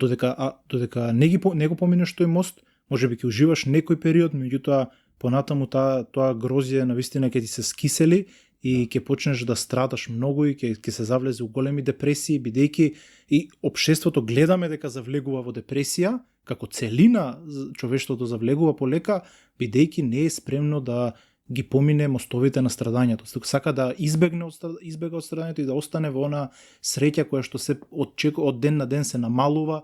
додека не го поминеш тој мост, можеби ќе уживаш некој период, меѓутоа понатаму тоа грозје навистина ќе ти се скисели и ќе почнеш да страдаш многу и ќе се завлезе у големи депресии, бидејќи и општеството гледаме дека завлегува во депресија, како целина човештвото завлегува полека, бидејќи не е спремно да ги помине мостовите на страдањето. Сака да избега од страдањето и да остане во она среќа која што се од ден на ден се намалува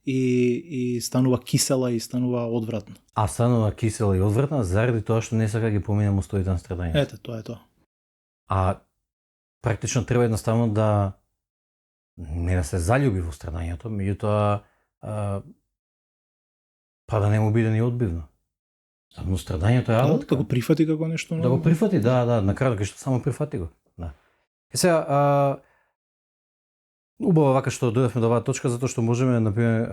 и станува кисела и станува одвратна. А станува кисела и одвратна заради тоа што не сака ги помине мостовите на страдањето. Ете, тоа е тоа. А практично треба едноставно да не да се заљуби во страдањето, меѓутоа па да не му биде ни одбивно. Само страдањето е работа. Да го прифати како нешто ново. Да го прифати, да, на крајот што само прифати го. Да. Е сега убаво вака што дојдовме до оваа точка затоа што можеме например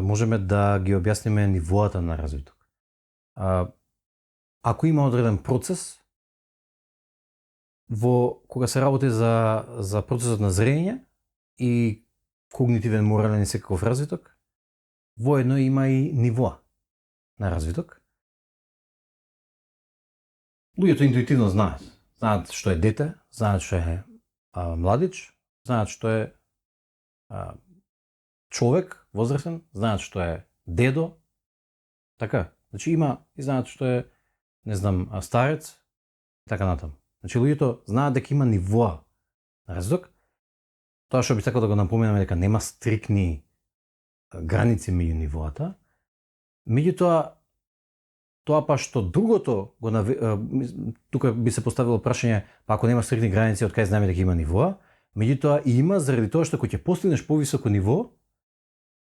можеме да ги објасниме нивоата на развиток. Ако има одреден процес кога се работи за процесот на зрење и когнитивен, морален и секаков развиток, воедно има и нивоа на развиток. Луѓето интуитивно знаат што е дете, знаат што е младич, знаат што е човек возрастен, знаат што е дедо, така. Значи има и знаат што е, не знам, старец, така натаму. Значи луѓето знаат дека има нивоа на развиток. Тоа што би сакал да го напоменаме дека нема стрикни граници меѓу нивоата. Меѓутоа тоа па што другото тука би се поставило прашање, па ако нема стрикни граници, од кај знаеме дека има нивоа? Меѓутоа и има заради тоа што кога ќе постигнеш повисоко ниво,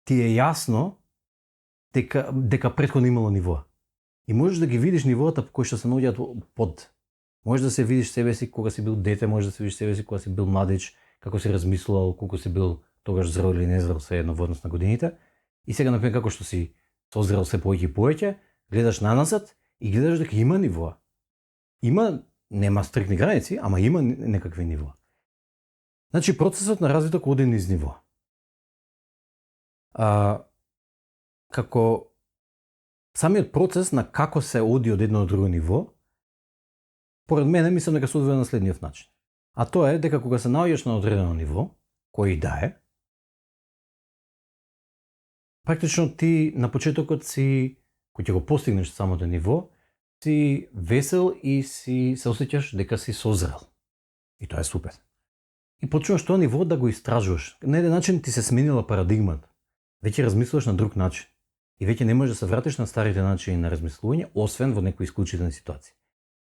ти е јасно дека претходно имало нивоа. И можеш да ги видиш нивоата кои што се наоѓаат под. Можеш да се видиш себе си кога си бил дете, можеш да се видиш себе си кога си бил младич, како си размислувал, колку си бил тогаш зрел или незрел, се едно во однос на годините. И сега например како што си созрел се повеќе и повеќе, гледаш наназад и гледаш дека има нивоа. Нема стрикни граници, ама има некакви нивоа. Значи процесот на развиток оди низ нивоа. Како самиот процес на како се оди од едно до друго ниво, поред мене мислам дека се одвива на следниот начин. А тоа е дека кога се наоѓаш на одредено ниво, кој да е, практично ти на почетокот си, кој ќе го постигнеш самото ниво, си весел и се осеќаш дека си созрел. И тоа е супер. И почнуваш тоа ниво да го истражуваш. На еден начин ти се сменила парадигмата. Веќе размислуваш на друг начин. И веќе не можеш да се вратиш на старите начини на размислување, освен во некои исклучителни ситуации.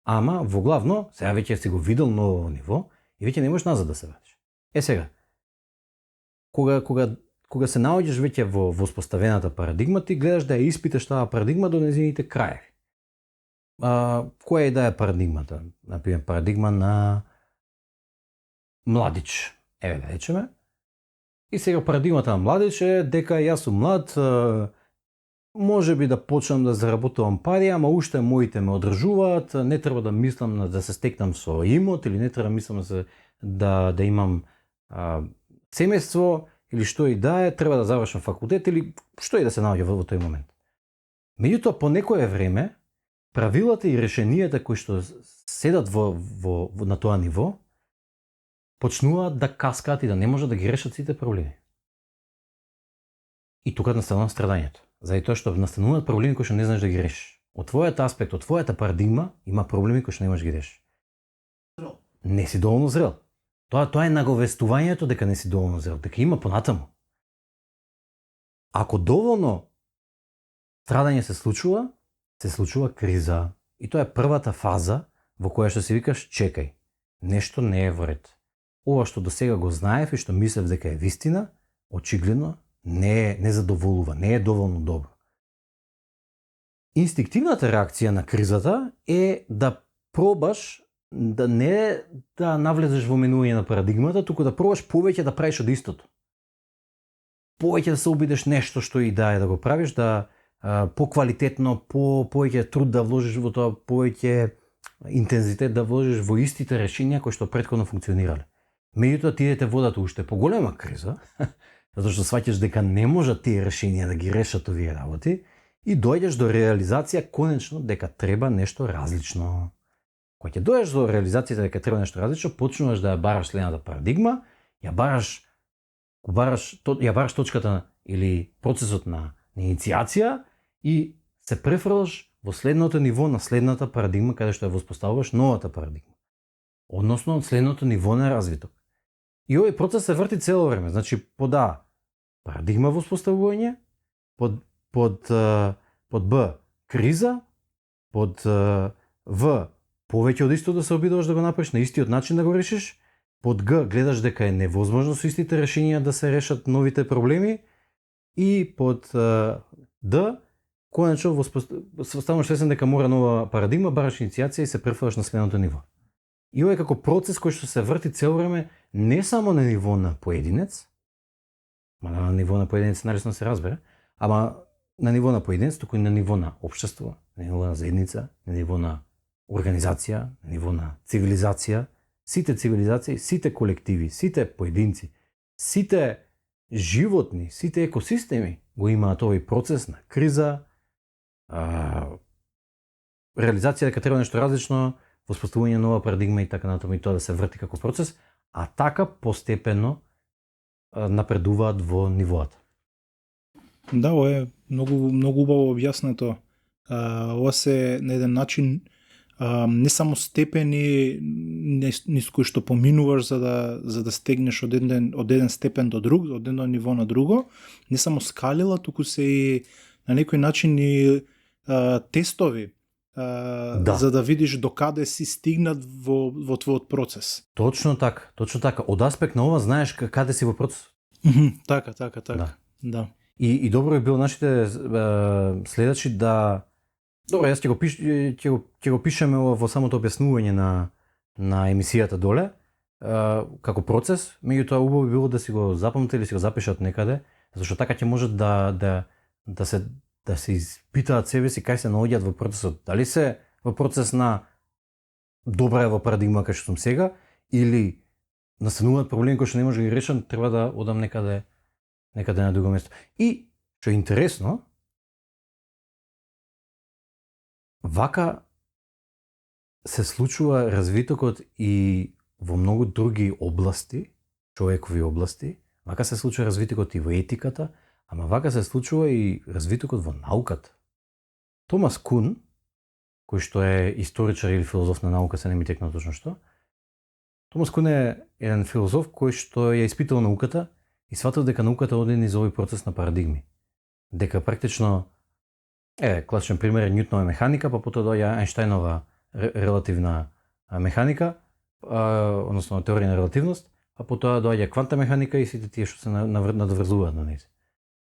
Ама во главно, сега веќе си го видел ново ниво и веќе не можеш назад да се вратиш. Е сега, кога се наоѓаш веќе во воспоставената парадигма, ти гледаш да ја испиташ таа парадигма до незините крајеви. Која е да е парадигмата? Например, парадигма на младич, еве да речеме. И сега парадигмата на младич е дека јас сум млад, може би да почнам да заработувам пари, ама уште моите ме одржуваат, не треба да мислам да се стекнам со имот или не треба да мислам да имам семејство или што и да е, треба да завршам факултет или што и да се наоѓа во тој момент. Меѓутоа по некое време правилата и решенијата кои што седат на тоа ниво почнуваат да каскаат и да не можат да ги решат сите проблеми. И тука настанува страдањето. Заради тоа што настануваат проблеми кои што не знаеш да ги решиш. Од твојот аспект, од твојата парадигма, има проблеми кои што не можеш да ги решиш. Не си доволно зрел. Тоа е наговестувањето дека не си доволно зрел, дека има понатаму. Ако доволно страдање се случува криза, И тоа е првата фаза во која што си викаш, чекај, нешто не е во ред. Ова што до сега го знаев и што мислев дека е вистина, очигледно не задоволува, не е доволно добро. Инстинктивната реакција на кризата е да пробаш да не да навлезеш во менување на парадигмата, туку да пробаш повеќе да правиш од истото. Повеќе да се обидеш нешто што и да е да го правиш, да поквалитетно, повеќе труд да вложиш во тоа, повеќе интензитет да вложиш во истите решенија кои што претходно функционирале. Меѓутоа ти идете водат уште поголема криза, затоа што сваќаш дека не можат тие решенија да ги решат овие работи и доаѓаш до реализација конечно дека треба нешто различно. Кога ќе дојдеш до реализацијата дека треба нешто различно, почнуваш да ја бараш следната парадигма, ја бараш точката или процесот на инициација и се префрлаш во следното ниво на следната парадигма каде што ја воспоставуваш новата парадигма. Односно следното ниво на развиток. И овој процес се врти цело време. Значи под А парадигма воспоставување, под Б криза, под В повеќе од истото да се обидуваш да го направиш на истиот начин да го решиш, под Г гледаш дека е невозможно со истите решенија да се решат новите проблеми и под Д конечно ставаш свесен дека мора нова парадигма, бараш инициација и се префрлаш на следното ниво. И ова е како процес кој што се врти цело време не само на ниво на поединец, на ниво на поединец најлесно се разбере, ама на ниво на поединец, туку и на ниво на општество, на ниво на заедница, на ниво на организација, на ниво на цивилизација, сите цивилизации, сите колективи, сите поединци, сите животни, сите екосистеми го имаат овој процес на криза, реализација дека треба нешто различно, воспоставување нова парадигма и така натаму и тоа да се врти како процес, а така постепено напредуваат во нивоата. Да, ова е многу убаво објаснето. Ова се на еден начин не само степени низ кои што поминуваш за да стегнеш од еден степен до друг, од едно ниво на друго, не само скалила, туку се и на некој начин и тестови, за да видиш докаде си стигнат во твојот процес. Точно така. Од аспект на ова знаеш каде си во процес. Така. Да. И добро е било нашите следачи да... Добро, јас ќе го пишеме во самото објаснување на емисијата доле, како процес, меѓутоа убаво би било да си го запамтите или си го запишат некаде, зашто така ќе можат да се испитаат себе си кај се наоѓаат во процесот. Дали се во процес на добра е во парадигма кај што сум сега, или настануваат проблеми кои што не може да ги решам, треба да одам некаде на друго место. И, што е интересно, вака се случува развитокот и во многу други области, човекови области, вака се случува развитокот и во етиката, ама вака се случува и развитокот во науката. Томас Кун, кој што е историчар или филозоф на наука, се не ми текна точно што, Томас Кун е еден филозоф кој што ја испитал науката и сватил дека науката оди низ овој процес на парадигми. Дека практично, класичен пример е Њутнова механика, па потоа доаѓа Ајнштајнова релативна механика, односно теорија на релативност, а потоа доаѓа квантна механика и сите тие што се надврзуваат на нејзе.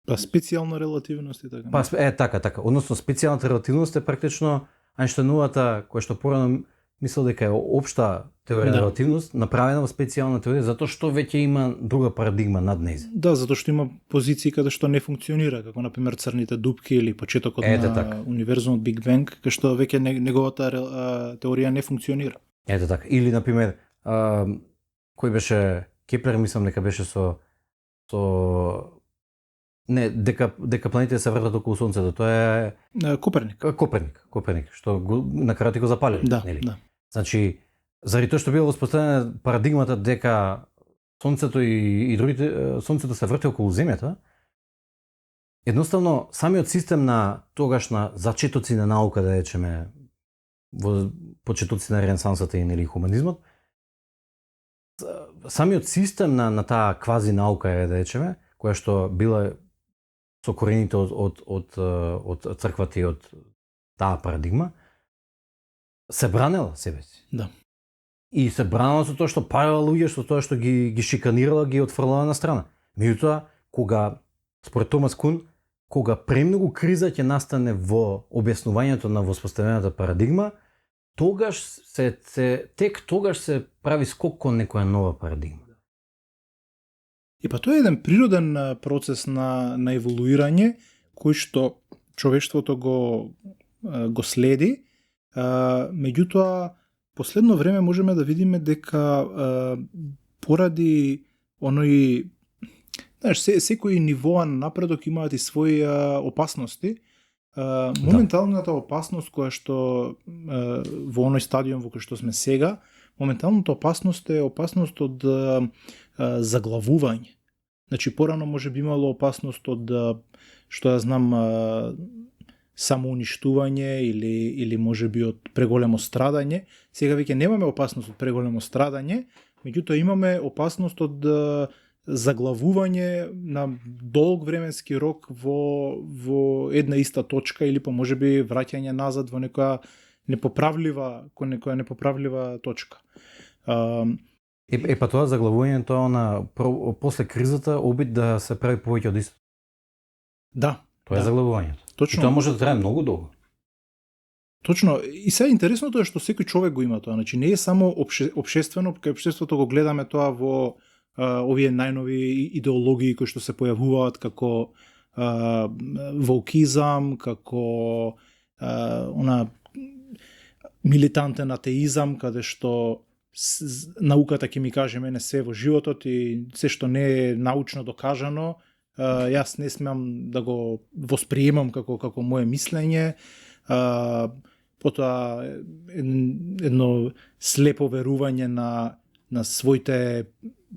Па специјална релативност и така. Така. Односно специјалната релативност е практично Ајнштајновата која што порано мислел дека е општа теорија на релативност, направена во специјална теорија затоа што веќе има друга парадигма над нејзе. Да, затоа што има позиции каде што не функционира, како на пример црните дупки или почетокот на универзумот Биг Бенг, кај што веќе неговата теорија не функционира. Ете така. Или на пример, кој беше Кеплер, мислам дека беше дека планетите се вртат околу сонцето. Тоа е Коперник, што на крајот го запалил, нели? Да. Значи, заради тоа што била воспоставена парадигмата дека сонцето и другите сонцето се врти околу земјата, едноставно самиот систем на тогашна зачетоци на наука, да речеме, во почетоци на ренесансата и нели хуманизмот, самиот систем на таа квази наука, да речеме, која што била со корените од црквата и од таа парадигма, се бранела себе си. Да. И се бранела со тоа што парила луѓе, со тоа што ги шиканирала, ги отфрлала на страна. Меѓутоа, кога, според Томас Кун, кога премногу криза ќе настане во објаснувањето на воспоставената парадигма, тек тогаш се прави скок кон некоја нова парадигма. И па тоа е еден природен процес на еволуирање кој што човештвото го следи. Меѓутоа, последно време можеме да видиме дека поради оној, знаеш, секој нивоа на напредок имаат и своји опасности. Моменталната опасност која што во оној стадиум во кој што сме сега, моменталната опасност е опасност од заглавување. Значи, порано може би имало опасност од, што ја знам, самоуништување или може би од преголемо страдање. Сега веќе немаме опасност од преголемо страдање, меѓутоа имаме опасност од заглавување на долг временски рок во една иста точка или па може би враќање назад во некоја непоправлива точка. Па тоа заглавување, тоа после кризата обид да се прави повеќе од исто. Да. Тоа е заглавувањето. Точно. И тоа може да трае многу долго. Точно. И сега интересното е што секој човек го има тоа. Значи не е само општествено, кај општеството го гледаме тоа во овие најнови идеологии кои што се појавуваат како волкизам, како милитантен атеизам, каде што науката ќе ми каже мене се во животот и се што не е научно докажано, јас не смеам да го восприемам како мое мислење. Потоа едно слепо верување на своите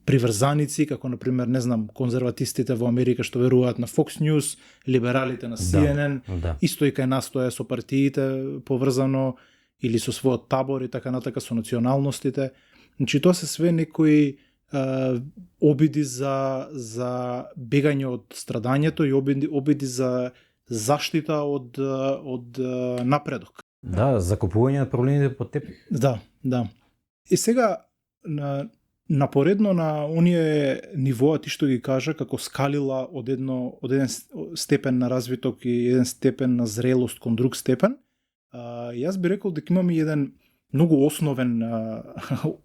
приврзаници, како например, не знам, конзерватистите во Америка што веруваат на Fox News, либералите на CNN, исто и кај нас тоа е со партиите поврзано или со својот табор и така натака, со националностите. Значи тоа се све некои обиди за бегање од страдањето и обиди за заштита од напредок. Да, закупување на проблемите под тепих. Да. И сега напоредно на оние нивоа ти што ги кажа како скалила од еден степен на развиток и еден степен на зрелост кон друг степен, јас би рекол дека имаме еден многу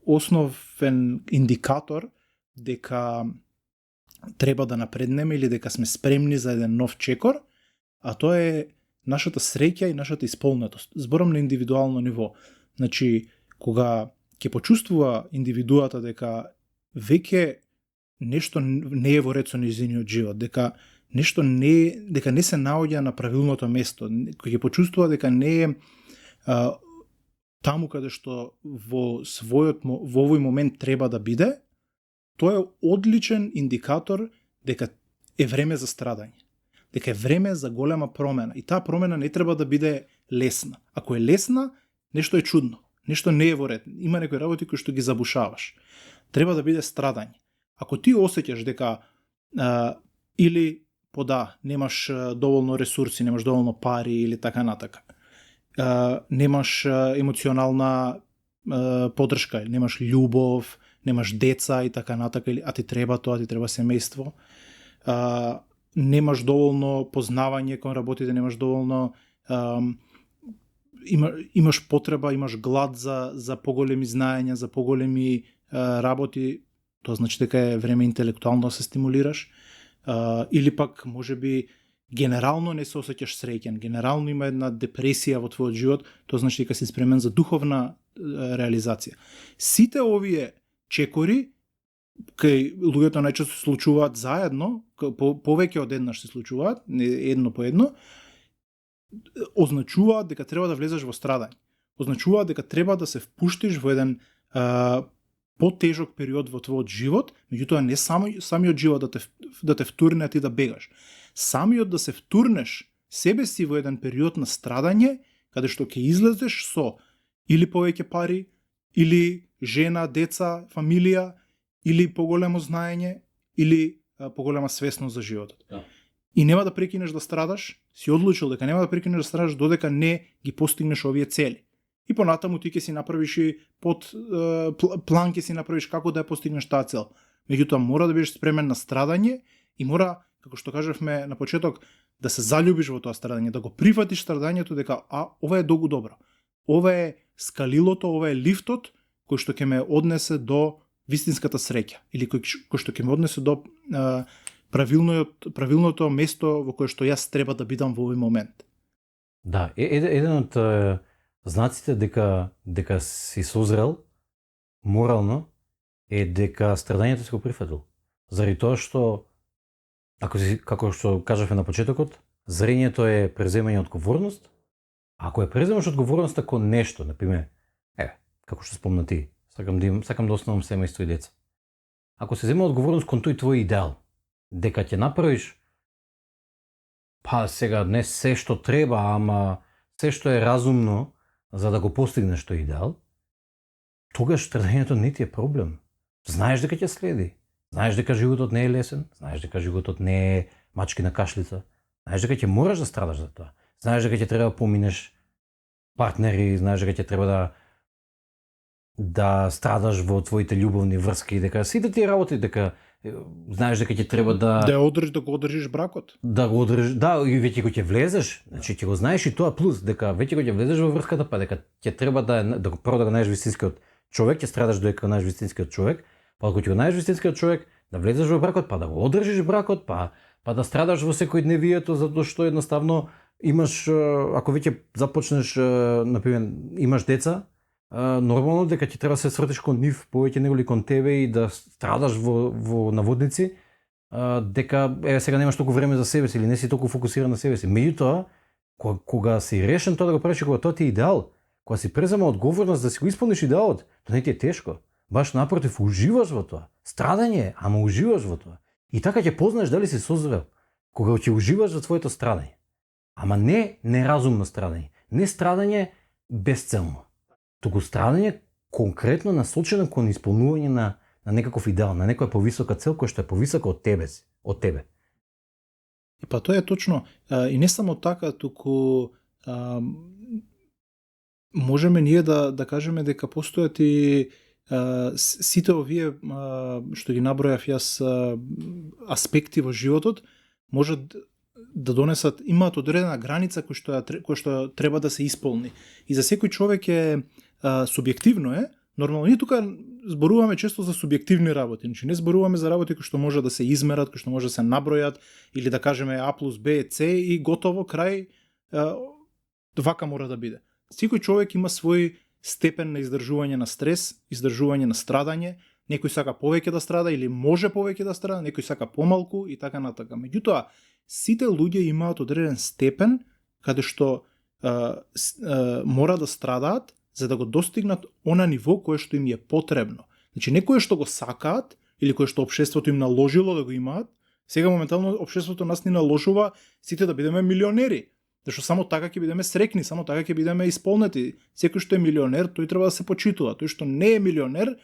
основен индикатор дека треба да напреднеме или дека сме спремни за еден нов чекор, а тоа е нашата среќа и нашата исполнетост. Зборам на индивидуално ниво. Значи, кога ќе почувствува индивидуата дека веќе нешто не е во ред со нејзиниот живот, дека нешто дека не се наоѓа на правилното место, кога ќе почувствува дека не е таму каде што во овој момент треба да биде, тоа е одличен индикатор дека е време за страдање. Дека е време за голема промена. И таа промена не треба да биде лесна. Ако е лесна, нешто е чудно. Нешто не е во ред. Има некои работи кои што ги забушаваш. Треба да биде страдање. Ако ти осеќаш дека или немаш доволно ресурси, немаш доволно пари или така натака, немаш емоционална поддршка, немаш љубов, немаш деца и така натака, а ти треба тоа, ти треба семејство, немаш доволно познавање кон работите, немаш доволно имаш потреба, имаш глад за поголеми знаења, за поголеми работи, тоа значи дека е време интелектуално да се стимулираш, или пак можеби генерално не се осеќаш среќен, генерално има една депресија во твојот живот, тоа значи дека си спремен за духовна реализација. Сите овие чекори кај луѓето најчесто се случуваат заедно, повеќе од еднаш се случуваат, едно по едно, означуваат дека треба да влезеш во страдање. Означуваат дека треба да се впуштиш во еден потежок период во твојот живот, меѓутоа не самиот живот да те втурне, а ти да бегаш. Самиот да се втурнеш себе си во еден период на страдање, каде што ќе излезеш со или повеќе пари, или жена, деца, фамилија, или поголемо знаење, или поголема свесност за животот. Да. И нема да прекинеш да страдаш, си одлучил дека нема да прекинеш да страдаш додека не ги постигнеш овие цели. и понатаму ти ќе си направиш и план ќе си направиш како да ја постигнеш таа цел. Меѓутоа мора да бидеш спремен на страдање и мора, како што кажавме на почеток, да се заљубиш во тоа страдање, да го прифатиш страдањето дека ова е долго добро. Ова е скалилото, ова е лифтот кој што ќе ме однесе до вистинската среќа или кој што ќе ме однесе до правилното место во кое што јас треба да бидам во овој момент. Да, еден од знаците дека си созрел морално е дека страдањето си го прифатил. Заради тоа што како што кажавме на почетокот, зрението е преземање одговорност. Ако ја преземаш одговорност кон нешто, например, како што спомна ти, сакам да основам семејство и деца. Ако се зема одговорност кон тој твој идеал, дека ќе направиш сега не се што треба, ама се што е разумно за да го постигнеш тој идеал, тогаш страдањето не ти е проблем. Знаеш дека ќе следи. Знаеш дека животот не е лесен, знаеш дека животот не е мачки на кашлица, знаеш дека ќе мораш да страдаш за тоа. Знаеш дека ќе треба да поминеш партнери, знаеш дека ќе треба да страдаш во твоите љубовни врски, дека сите тие работи, дека знаеш дека ќе треба да го одржиш бракот. Да го одржиш, да, и веќе кога ќе влезеш, значи ќе го знаеш и тоа плюс дека веќе кога ќе влезеш во врската, па дека ќе треба да прво да го најдеш вистинскиот човек, ќе страдаш додека најдеш вистинскиот човек, па кога ќе го најдеш вистинскиот човек, да влезеш во бракот, па да го одржиш бракот, па да страдаш во секојдневието затоа што едноставно имаш, ако веќе започнеш, например, имаш деца, нормално дека ќе треба да се свртиш кон нив повеќе неголи кон тебе и да страдаш во наводници, дека сега немаш толку време за себе си или не си толку фокусиран на себе си. Меѓутоа, кога си решен тоа да го правиш, кога тоа ти е идеал, кога си презема одговорност да си го исполниш идеалот, тоа не ти е тешко. Баш напротив, уживаш во тоа. Страдање, ама уживаш во тоа. И така ќе познаеш дали си созрел, кога ќе уживаш во твоето страдање. Ама не неразумно страдање, не страдање безцелно. Туку страдање конкретно насочено кон исполнување на некаков идеал, на некоја повисока цел која што е повисока од тебе. И па тоа е точно. И не само така, туку можеме ние да кажеме дека постојат и сите овие што ги набројав јас аспекти во животот можат да донесат, имаат одредена граница која што треба да се исполни. И за секој човек е субјективно е. Нормално ние тука зборуваме често за субјективни работи, значи не зборуваме за работи кои што може да се измерат, кои што може да се набројат или да кажеме А плюс Б е С и готово крај, вака мора да биде. Секој човек има свој степен на издржување на стрес, издржување на страдање, некој сака повеќе да страда или може повеќе да страда, некој сака помалку и така натака. Меѓутоа, сите луѓе имаат одреден степен каде што мора да страдаат за да го достигнат она ниво кое што им е потребно. Значи, не кое што го сакаат или кое што општеството им наложило да го имаат. Сега моментално општеството нас ни наложува сите да бидеме милионери. Зашто само така ќе бидеме срекни, само така ќе бидеме исполнети. Секој што е милионер, тој треба да се почитува. Тој што не е милионер,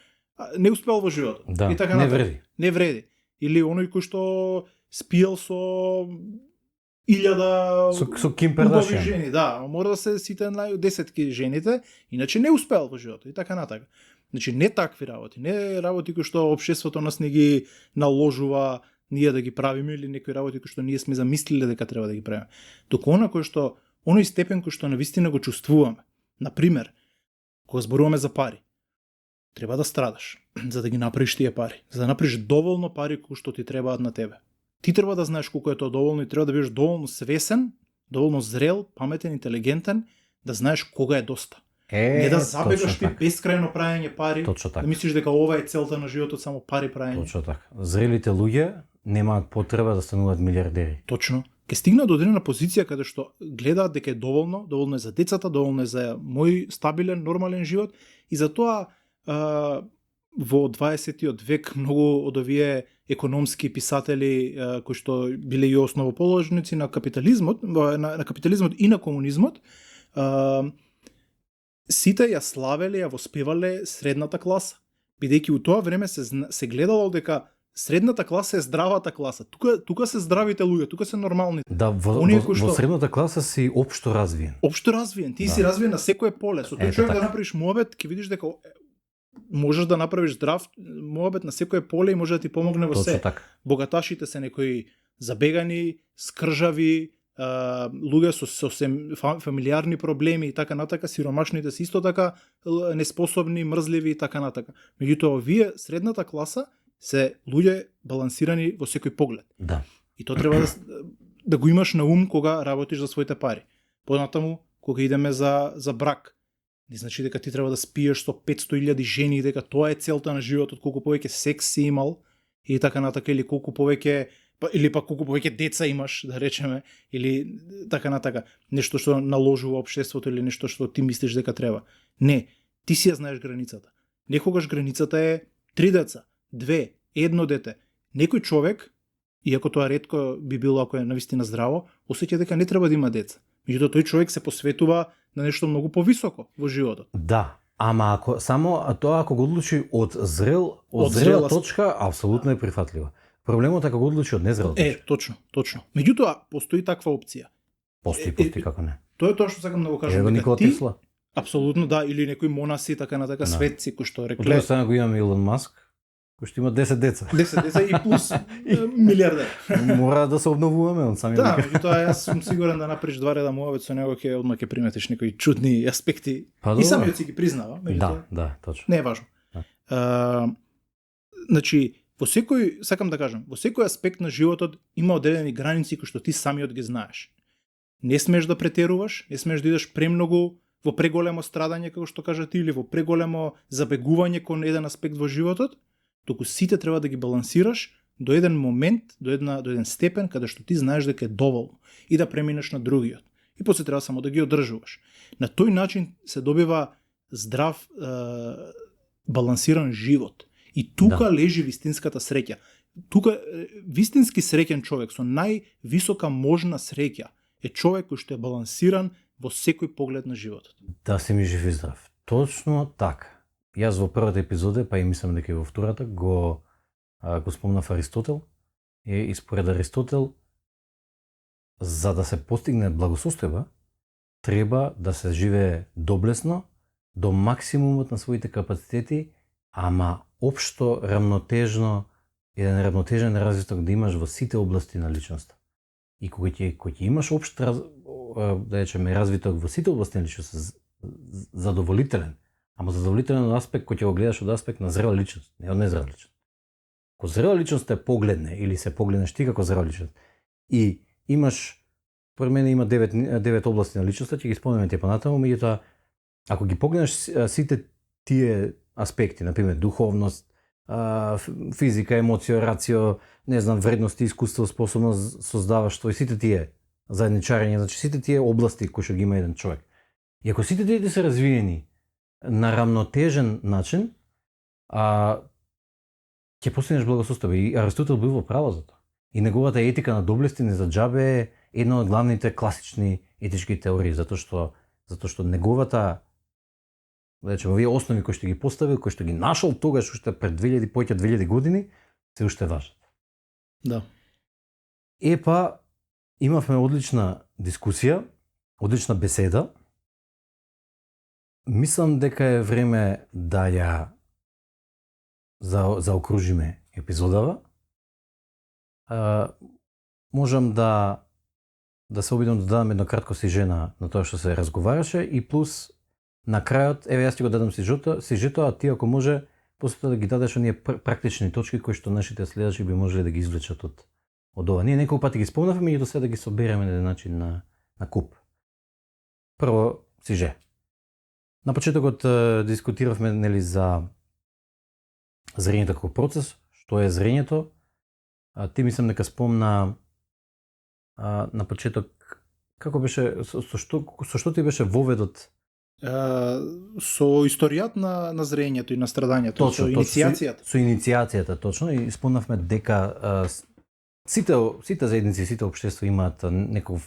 не успел во животот. Да, и така не вреди. Не вреди. Или оној кој што спиел со 1000 со Ким Кардашијан жени, да, мора да се сите десетки жените, иначе не успел во животот и така натака. Значи не такви работи, не работи кои што општеството нас не ги наложува ние да ги правиме или некои работи кои што ние сме замислиле дека треба да ги правиме. Туку оној степен кој што навистина го чувствуваме. Например, кога зборуваме за пари, треба да страдаш за да ги направиш тие пари, за да направиш доволно пари кои што ти требаат на тебе. Ти треба да знаеш колку е тоа доволно и треба да бидеш доволно свесен, доволно зрел, паметен, интелигентен, да знаеш кога е доста. Не да забегаш ти бескрајно праење пари, да мислиш дека ова е целта на животот, само пари праење. Точно така. Зрелите луѓе немаат потреба да стануваат милиардери. Точно. Ке стигнат до одредена позиција каде што гледаат дека е доволно е за децата, доволно е за мој стабилен, нормален живот и затоа во 20-тиот век многу од овие економски писатели кои што биле и основоположници на капитализмот, на капитализмот и на комунизмот, сите ја славеле, ја воспевале средната класа, бидејќи у тоа време се гледало дека средната класа е здравата класа. Тука се здравите луѓе, тука се нормалните. Да, Оние кои во што- средната класа си општо развиен. Општо развиен, ти Да. си развиен на секое поле. Со тој Ете човек да така. направиш муабет, ќе видиш дека можеш да направиш здрав муабет на секое поле и може да ти помогне во Точно се. така. Богаташите се некои забегани, скржави, луѓе со фамилиарни проблеми и така натака, сиромашните се исто така неспособни, мрзливи и така натака. Меѓутоа, овие средната класа се луѓе балансирани во секој поглед. Да. И то треба да го имаш на ум кога работиш за своите пари. Понатаму, кога идеме за брак, не значи дека ти треба да спиеш со 500.000 жени, дека тоа е целта на животот, колку повеќе секс си имал и така натака, или колку повеќе или пак колку повеќе деца имаш, да речеме, или така натака, нешто што наложува општеството или нешто што ти мислиш дека треба. Не, ти си ја знаеш границата. Некогаш границата е 3 деца, 2, 1 дете. Некој човек, иако тоа ретко би било ако е навистина здраво, осеќа дека не треба да има деца. Меѓутоа тој човек се посветува на нешто многу повисоко во животот. Да, ама ако го одлучи од зрела зрела точка, апсолутно е прифатлива. Проблемот е ако го одлучи од незрела точка. Точно. Меѓутоа постои таква опција. Постои како не. Тоа е тоа што сакам да го кажам. Ево дека Никола ти, Тесла. апсолутно да, или некои монаси така натака, Да. светци кои што Од рекле друга страна го имаме Илон Маск, кој што има 10 деца. 10 деца и плюс милиардер. Мора да се обновуваме он сами. Да, меѓутоа јас сум сигурен да направиш 2 реда муавет со него ќе одма ќе приметиш некои чудни аспекти. Па, И добро. самиот си ги признава, меѓутоа Да, точно. не е важно. Да. Значи, во секој, сакам да кажам, во секој аспект на животот има одредени граници кои што ти самиот ги знаеш. Не смееш да претеруваш, не смееш да идеш премногу во преголемо страдање, како што кажа ти, или во преголемо забегување кон еден аспект во животот, туку сите треба да ги балансираш до еден момент, до еден степен каде што ти знаеш дека е доволно и да преминеш на другиот. И после треба само да ги одржуваш. На тој начин се добива здрав, балансиран живот. И тука лежи вистинската среќа. Тука вистински среќен човек со највисока можна среќа е човек кој што е балансиран во секој поглед на животот. Да си ми жив и здрав. Точно така. Јас во првата епизода, па и мислам дека и во втората, го спомнав Аристотел. И според Аристотел, за да се постигне благосостојба, треба да се живее доблесно, до максимумот на своите капацитети, ама општо равнотежно, еден равнотежен развиток да имаш во сите области на личноста. И кога ќе имаш општ да речеме развиток во сите области на личноста, задоволителен, ама задоволителен од аспект кој ќе го гледаш од аспект на зрела личност, не од незрела личност. Ако зрела личност те погледне или се погледнеш ти како зрела личност и имаш, според мене има 9 области на личноста, ќе ги спомнеме те понатаму, меѓутоа ако ги погледнеш сите тие аспекти, например духовност, физика, емоција, рацио, не знам, вредности, искуство, способност, создаваштво и сите тие заедничарење, значи сите тие области кои што ги има еден човек. И ако сите тие се развиени на равнотежен начин, ќе постигнеш благосостојба. И Аристотел бил во право за тоа. И неговата етика на доблести не за џабе е една од главните класични етички теории, затоа што неговата, да речеме, овие основи кои што ги поставил, кои што ги нашол тогаш уште пред 2000 години, се уште важат. Да. Епа, имавме одлична дискусија, одлична беседа. Мислам дека е време да ја заокружиме епизодава. Можам да се обидам да дадам едно кратко сиже на тоа што се разговараше и плюс на крајот, еве јас ти го дадам сижето, а ти ако може после тоа да ги дадеш оние практични точки кои што нашите следачи би можеле да ги извлечат од ова. Ние неколку пати ги спомнавме, меѓутоа сега да ги собереме на еден начин на куп. Прво, сиже. На почетокот дискутиравме нели за зрењето како процес, што е зрењето. Ти мислам дека спомна на почеток како беше со што ти беше воведот? Со историјат на зрењето и на страдањето, Точно, со инициацијата. Со инициацијата, точно, и спомнавме дека сите заедници, сите општества имаат некој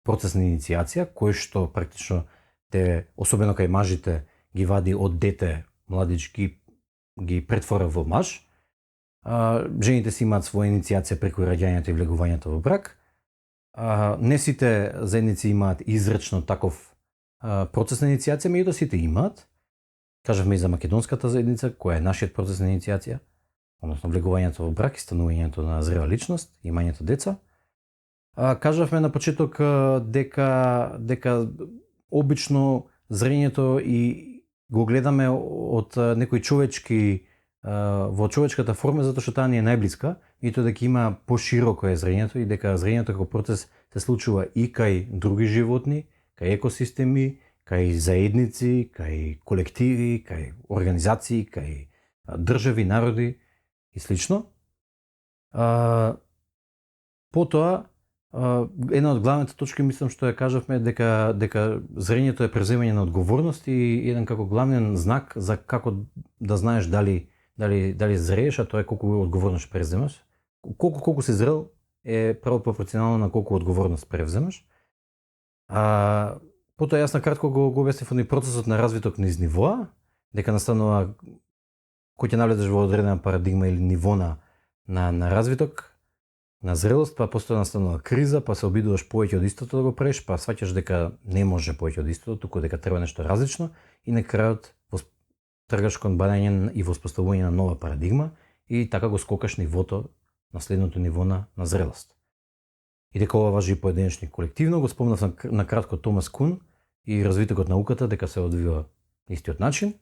процес на инициација, кој што практично те, особено кај мажите, ги вади од дете, младич, ги претвора во маж. жените си имаат своја иницијација преку раѓањето и влегувањето во брак. Не сите заедници имаат изречно таков процес на иницијација, меѓутоа сите имаат. Кажавме и за македонската заедница, која е нашиот процес на иницијација, односно влегувањето во брак и станувањето на зрела личност, имањето деца. Кажавме на почеток дека обично зрењето и го гледаме од некој човечки во човечката форма, затоа што таа ни е најблиска, и тоа дека има пошироко е зрењето и дека зрењето како процес се случува и кај други животни, кај екосистеми, кај заедници, кај колективи, кај организации, кај држави, народи и слично. Потоа, една од главните точки, мислам, што ја кажавме, дека зрењето е преземање на одговорност и еден како главен знак за како да знаеш дали зрееш, а тоа е колку одговорност преземаш. Колку си зрел е право пропорционално на колку одговорност превземаш. Потоа јас на кратко го објаснив и процесот на развиток низ нивоа, дека настанува кој ќе навлезеш во одредена парадигма или ниво на развиток, на зрелост, па постојано настанува криза, па се обидуваш повеќе од истото да го правиш, па сваќаш дека не може повеќе од истото, туку дека треба нешто различно и на крајот тргаш кон бадање и воспоставување на нова парадигма и така го скокаш нивото на следното ниво на зрелост. И дека ова важи и поединечно и колективно, го спомнав на кратко Томас Кун и развитокот науката, дека се одвива истиот начин.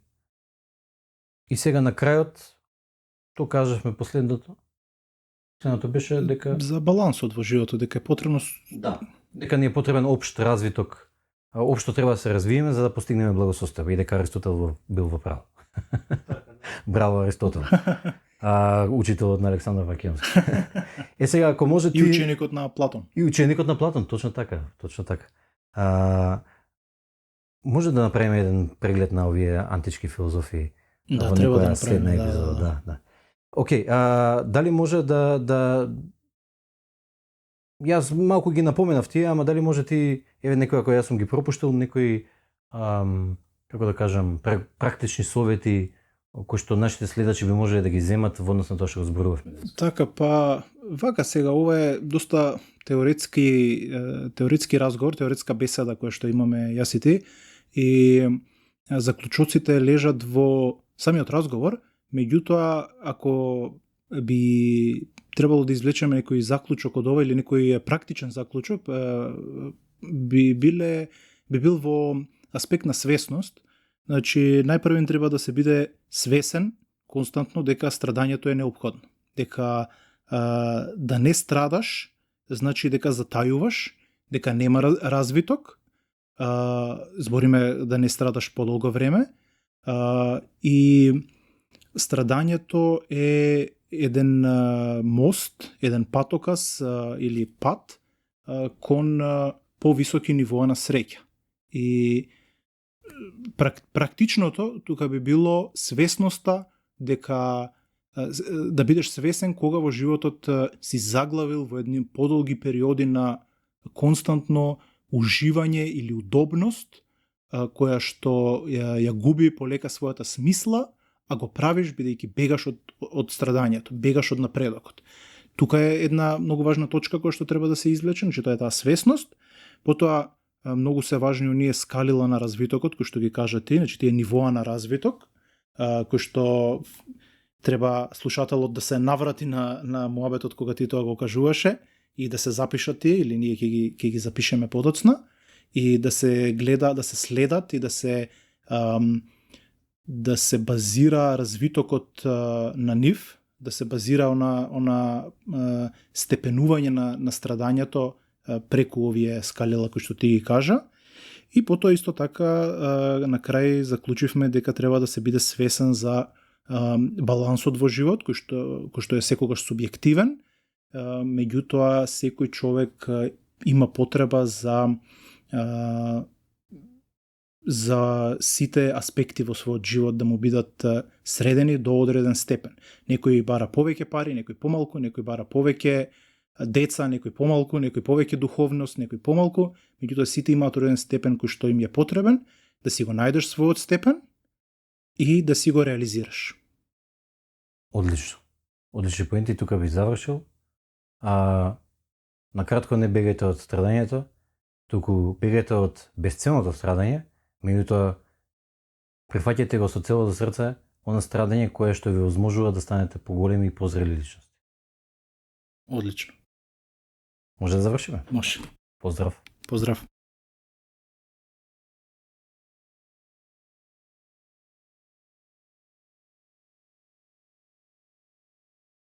И сега на крајот, тоа кажавме последното, следното беше дека... За балансот во животот, дека е потребно... Да, дека ни е потребен општ развиток, општо треба да се развиеме за да постигнеме благосостојба и дека Аристотел бил во право. Браво, Аристотел. Учителот на Александар Македонски. Сега, ако може ти... И ученикот на Платон. И ученикот на Платон, точно така. Може да направиме еден преглед на овие антички филозофии Да, треба да направиме. Да. Океј, дали може да... Јас малку ги напоменав тие, ама дали може ти, некој, ако јас сум ги пропуштил, некои, како да кажам, практични совети кои што нашите следачи би можеле да ги земат во однос на тоа што го зборувавме. Така, па, вака сега, ова е доста теоретски разговор, теоретска беседа која што имаме јас и ти, и заклучоците лежат во самиот разговор, меѓутоа, ако би требало да извлечеме некој заклучок од ова или некој практичен заклучок, би бил во аспект на свесност. Значи, најпрвен треба да се биде свесен константно дека страдањето е неопходно. Дека да не страдаш, значи дека затајуваш, дека нема развиток, збориме да не страдаш подолго време, и страдањето е еден мост, еден патокас или пат кон повисоки нивоа на среќа. И практичното тука би било свесноста дека да бидеш свесен кога во животот си заглавил во едни подолги периоди на константно уживање или удобност која што ја губи полека својата смисла, а го правиш бидејќи бегаш од страдањето, бегаш од напредокот. Тука е една многу важна точка која што треба да се извлече, че тоа е таа свесност. Потоа многу се важни оние скалила на развитокот, кои што ги кажа ти, значи тие нивоа на развиток, кои што треба слушателот да се наврати на муабетот кога ти тоа го кажуваше и да се запишат тие, или ние ќе ги запишеме подоцна, и да се гледа, да се следат и да се базира развитокот на нив, да се базира на степенување на страдањето преку овие скалила кои што ти ги кажа. И потоа исто така на крај заклучивме дека треба да се биде свесен за балансот во живот, кој што е секогаш субјективен, меѓутоа секој човек има потреба за сите аспекти во својот живот да му бидат средени до одреден степен. Некој бара повеќе пари, некој помалку, некој бара повеќе деца, некој помалку, некој повеќе духовност, некој помалку, меѓутоа сите имаат одреден степен кој што им е потребен, да си го најдеш својот степен и да си го реализираш. Одлично. Одлични поенти, тука би завршил. Накратко не бегајте од страдањето, туку бегајте од безцелното страдање, меѓутоа прифаќајте го со целото срце она страдање кое што ви возможува да станете поголеми и позрели личности. Одлично. Може да завршиме? Може. Поздрав. Поздрав.